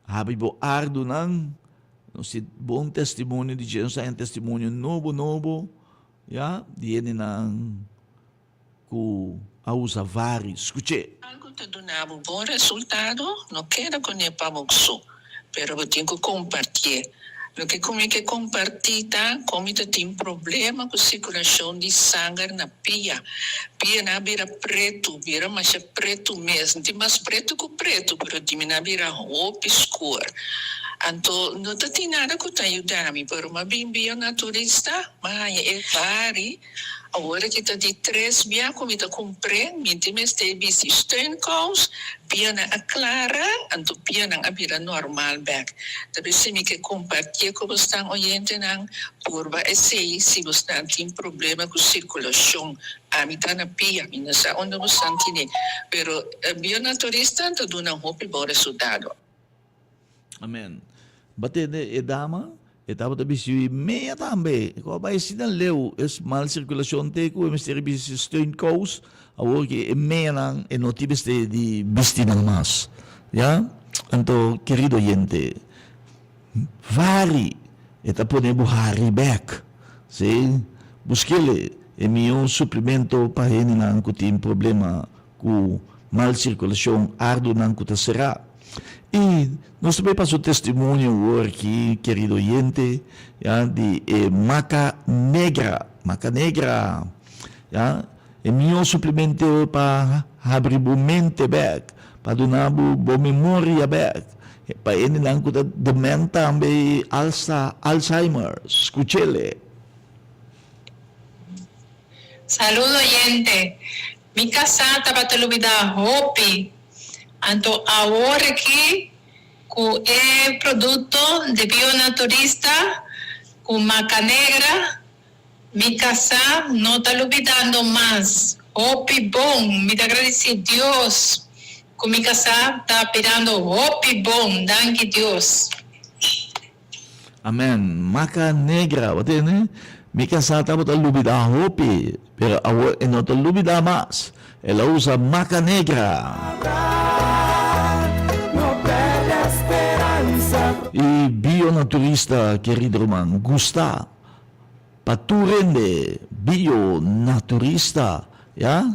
Habri bo ardunan, nos tin bon testimonio di dje, nos ta haña testimonio nobo nobo, ya, di hendenan ku a usa vari. Skuch'é. Algu ta duna bo bon resultado, no keda kuné pa bo so, pero bo tin ku kompartié. Loke ku mi ke kompartí ta kon mi ta tin problema ku sirkulashon di sanger na pia. Pia nan a bira pretu, bira masha pretu mes. N tin mas pretu ku pretu, pero di mi nan a bira hopi skur. Anto no ta tin nada ku ta yuda mi, pero m'a bin bionaturista, m'a haña e vari. Awor aki ta di tres bia ku mi ta kumpr'é, mi tin mester bisti steunkous, pianan a klara, anto pianan a bira normal bèk. Ta p'esei mi ke kompartié ku bosnan oyentenan, purba esei si bosnan tin problema ku sirkulashon. Ami ta na pia, mi no sa unda bosnan tine, pero bionaturista ta duna hopi bon resultado. Amen. Ba tende e dama, e tabata bisti mea tambe. E kaba bai asina leu, es mal circulacion te cu e mester bisti steunkous. Awor ki e meanan e no tin mester di bisti nan mas. Ya? Anto, kerido oyente, vari e ta pone bo hari bek. Si? Buskele e mihó suplemento pa hendenan cu tin problema Ku mal sirkulashon ardunan ku ta será. I nos ta bai pasa un testimonio awor aki, kerido oyente, ya, di e maca negra, maca negra, ya, e mihó suplemento pa habri bo mente bek, pa duna bo bo memoria bek, pa hendenan ku ta dement tambe i alsa Alzheimer, skuch'ele. Saludo oyente, Mi kasá tabata lubidá hopi. Anto awor aki ku e produkto di Bionaturista ku Maca Negra mi kasá no ta lubidando mas. Hopi bon! Mi ta gradisí Dios ku mi kasá ta birando hopi bon. Danki Dios! Amen. Maca Negra, bo tende? Mi casá tabata lubidá hopi, pero awor e no ta lubidá mas. El a usa Maca Negra. I bionaturista, kerido ruman, gusta pa tur hende bionaturista, ya?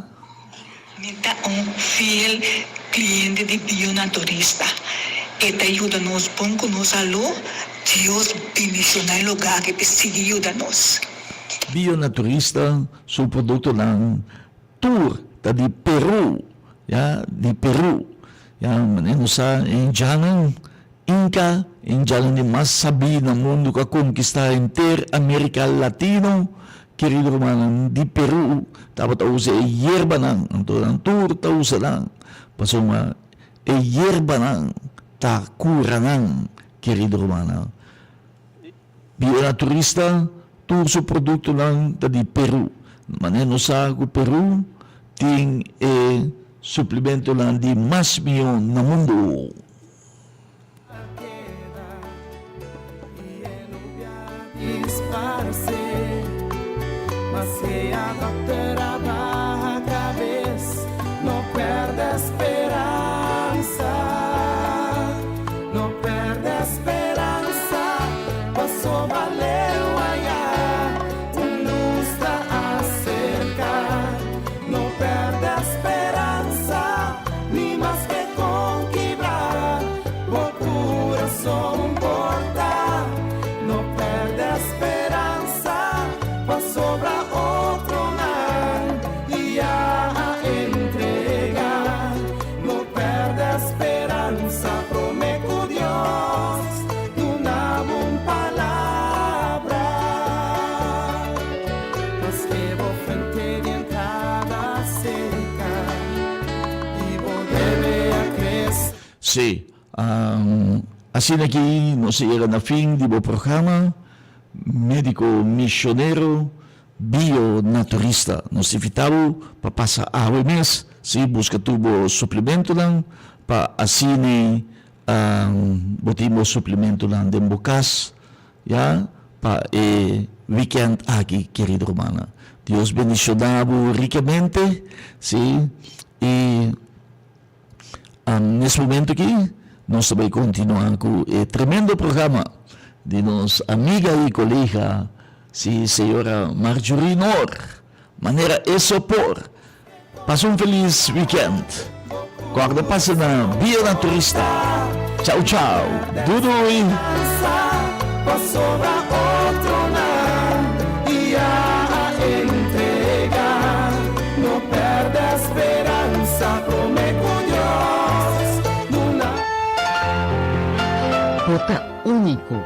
Mi ta un fiel cliente di Bionaturista. E ta yuda nos bon cu nos salú. Dios bendiciona e lugar aki p'e sigui yuda nos. Bionaturista su productonan tur ta di Peru, ya, di Peru. Ya, manera nos sa e indiannan Inca, e indiannan di mas sabí na mundu ku a konkistá henter Amerika Latino, kerido rumannan di Peru tabata usa e yerbanan, anto nan tur ta usa nan, pasobra e yerbanan ta kura nan, kerido rumannan. Bira turista, tur su produktonan ta di Peru. Manera nos sa ku Peru tin e suplimentonan di mas mihó na mundu. Sí, asina aki nos a yega na fin di bo programa Medico Misionero Bio-naturista. Nos ta invita bo pa pasa awe mes, si, buska tur bo suplementonan pa asina bo tin bo suplementonan den bo kas, ya, pa e weekend aki, kerido rumannan. Dios bendiciona bo ricamente, si, y nes momento aki nos ta bay continua cu e tremendo programa di nos amiga y colega, si, señora Marjorie Noor, manera e so por. Pasa un feliz weekend. Corda pasa na Via Naturista. Chao chao. Doei doei. Bo ta úniko.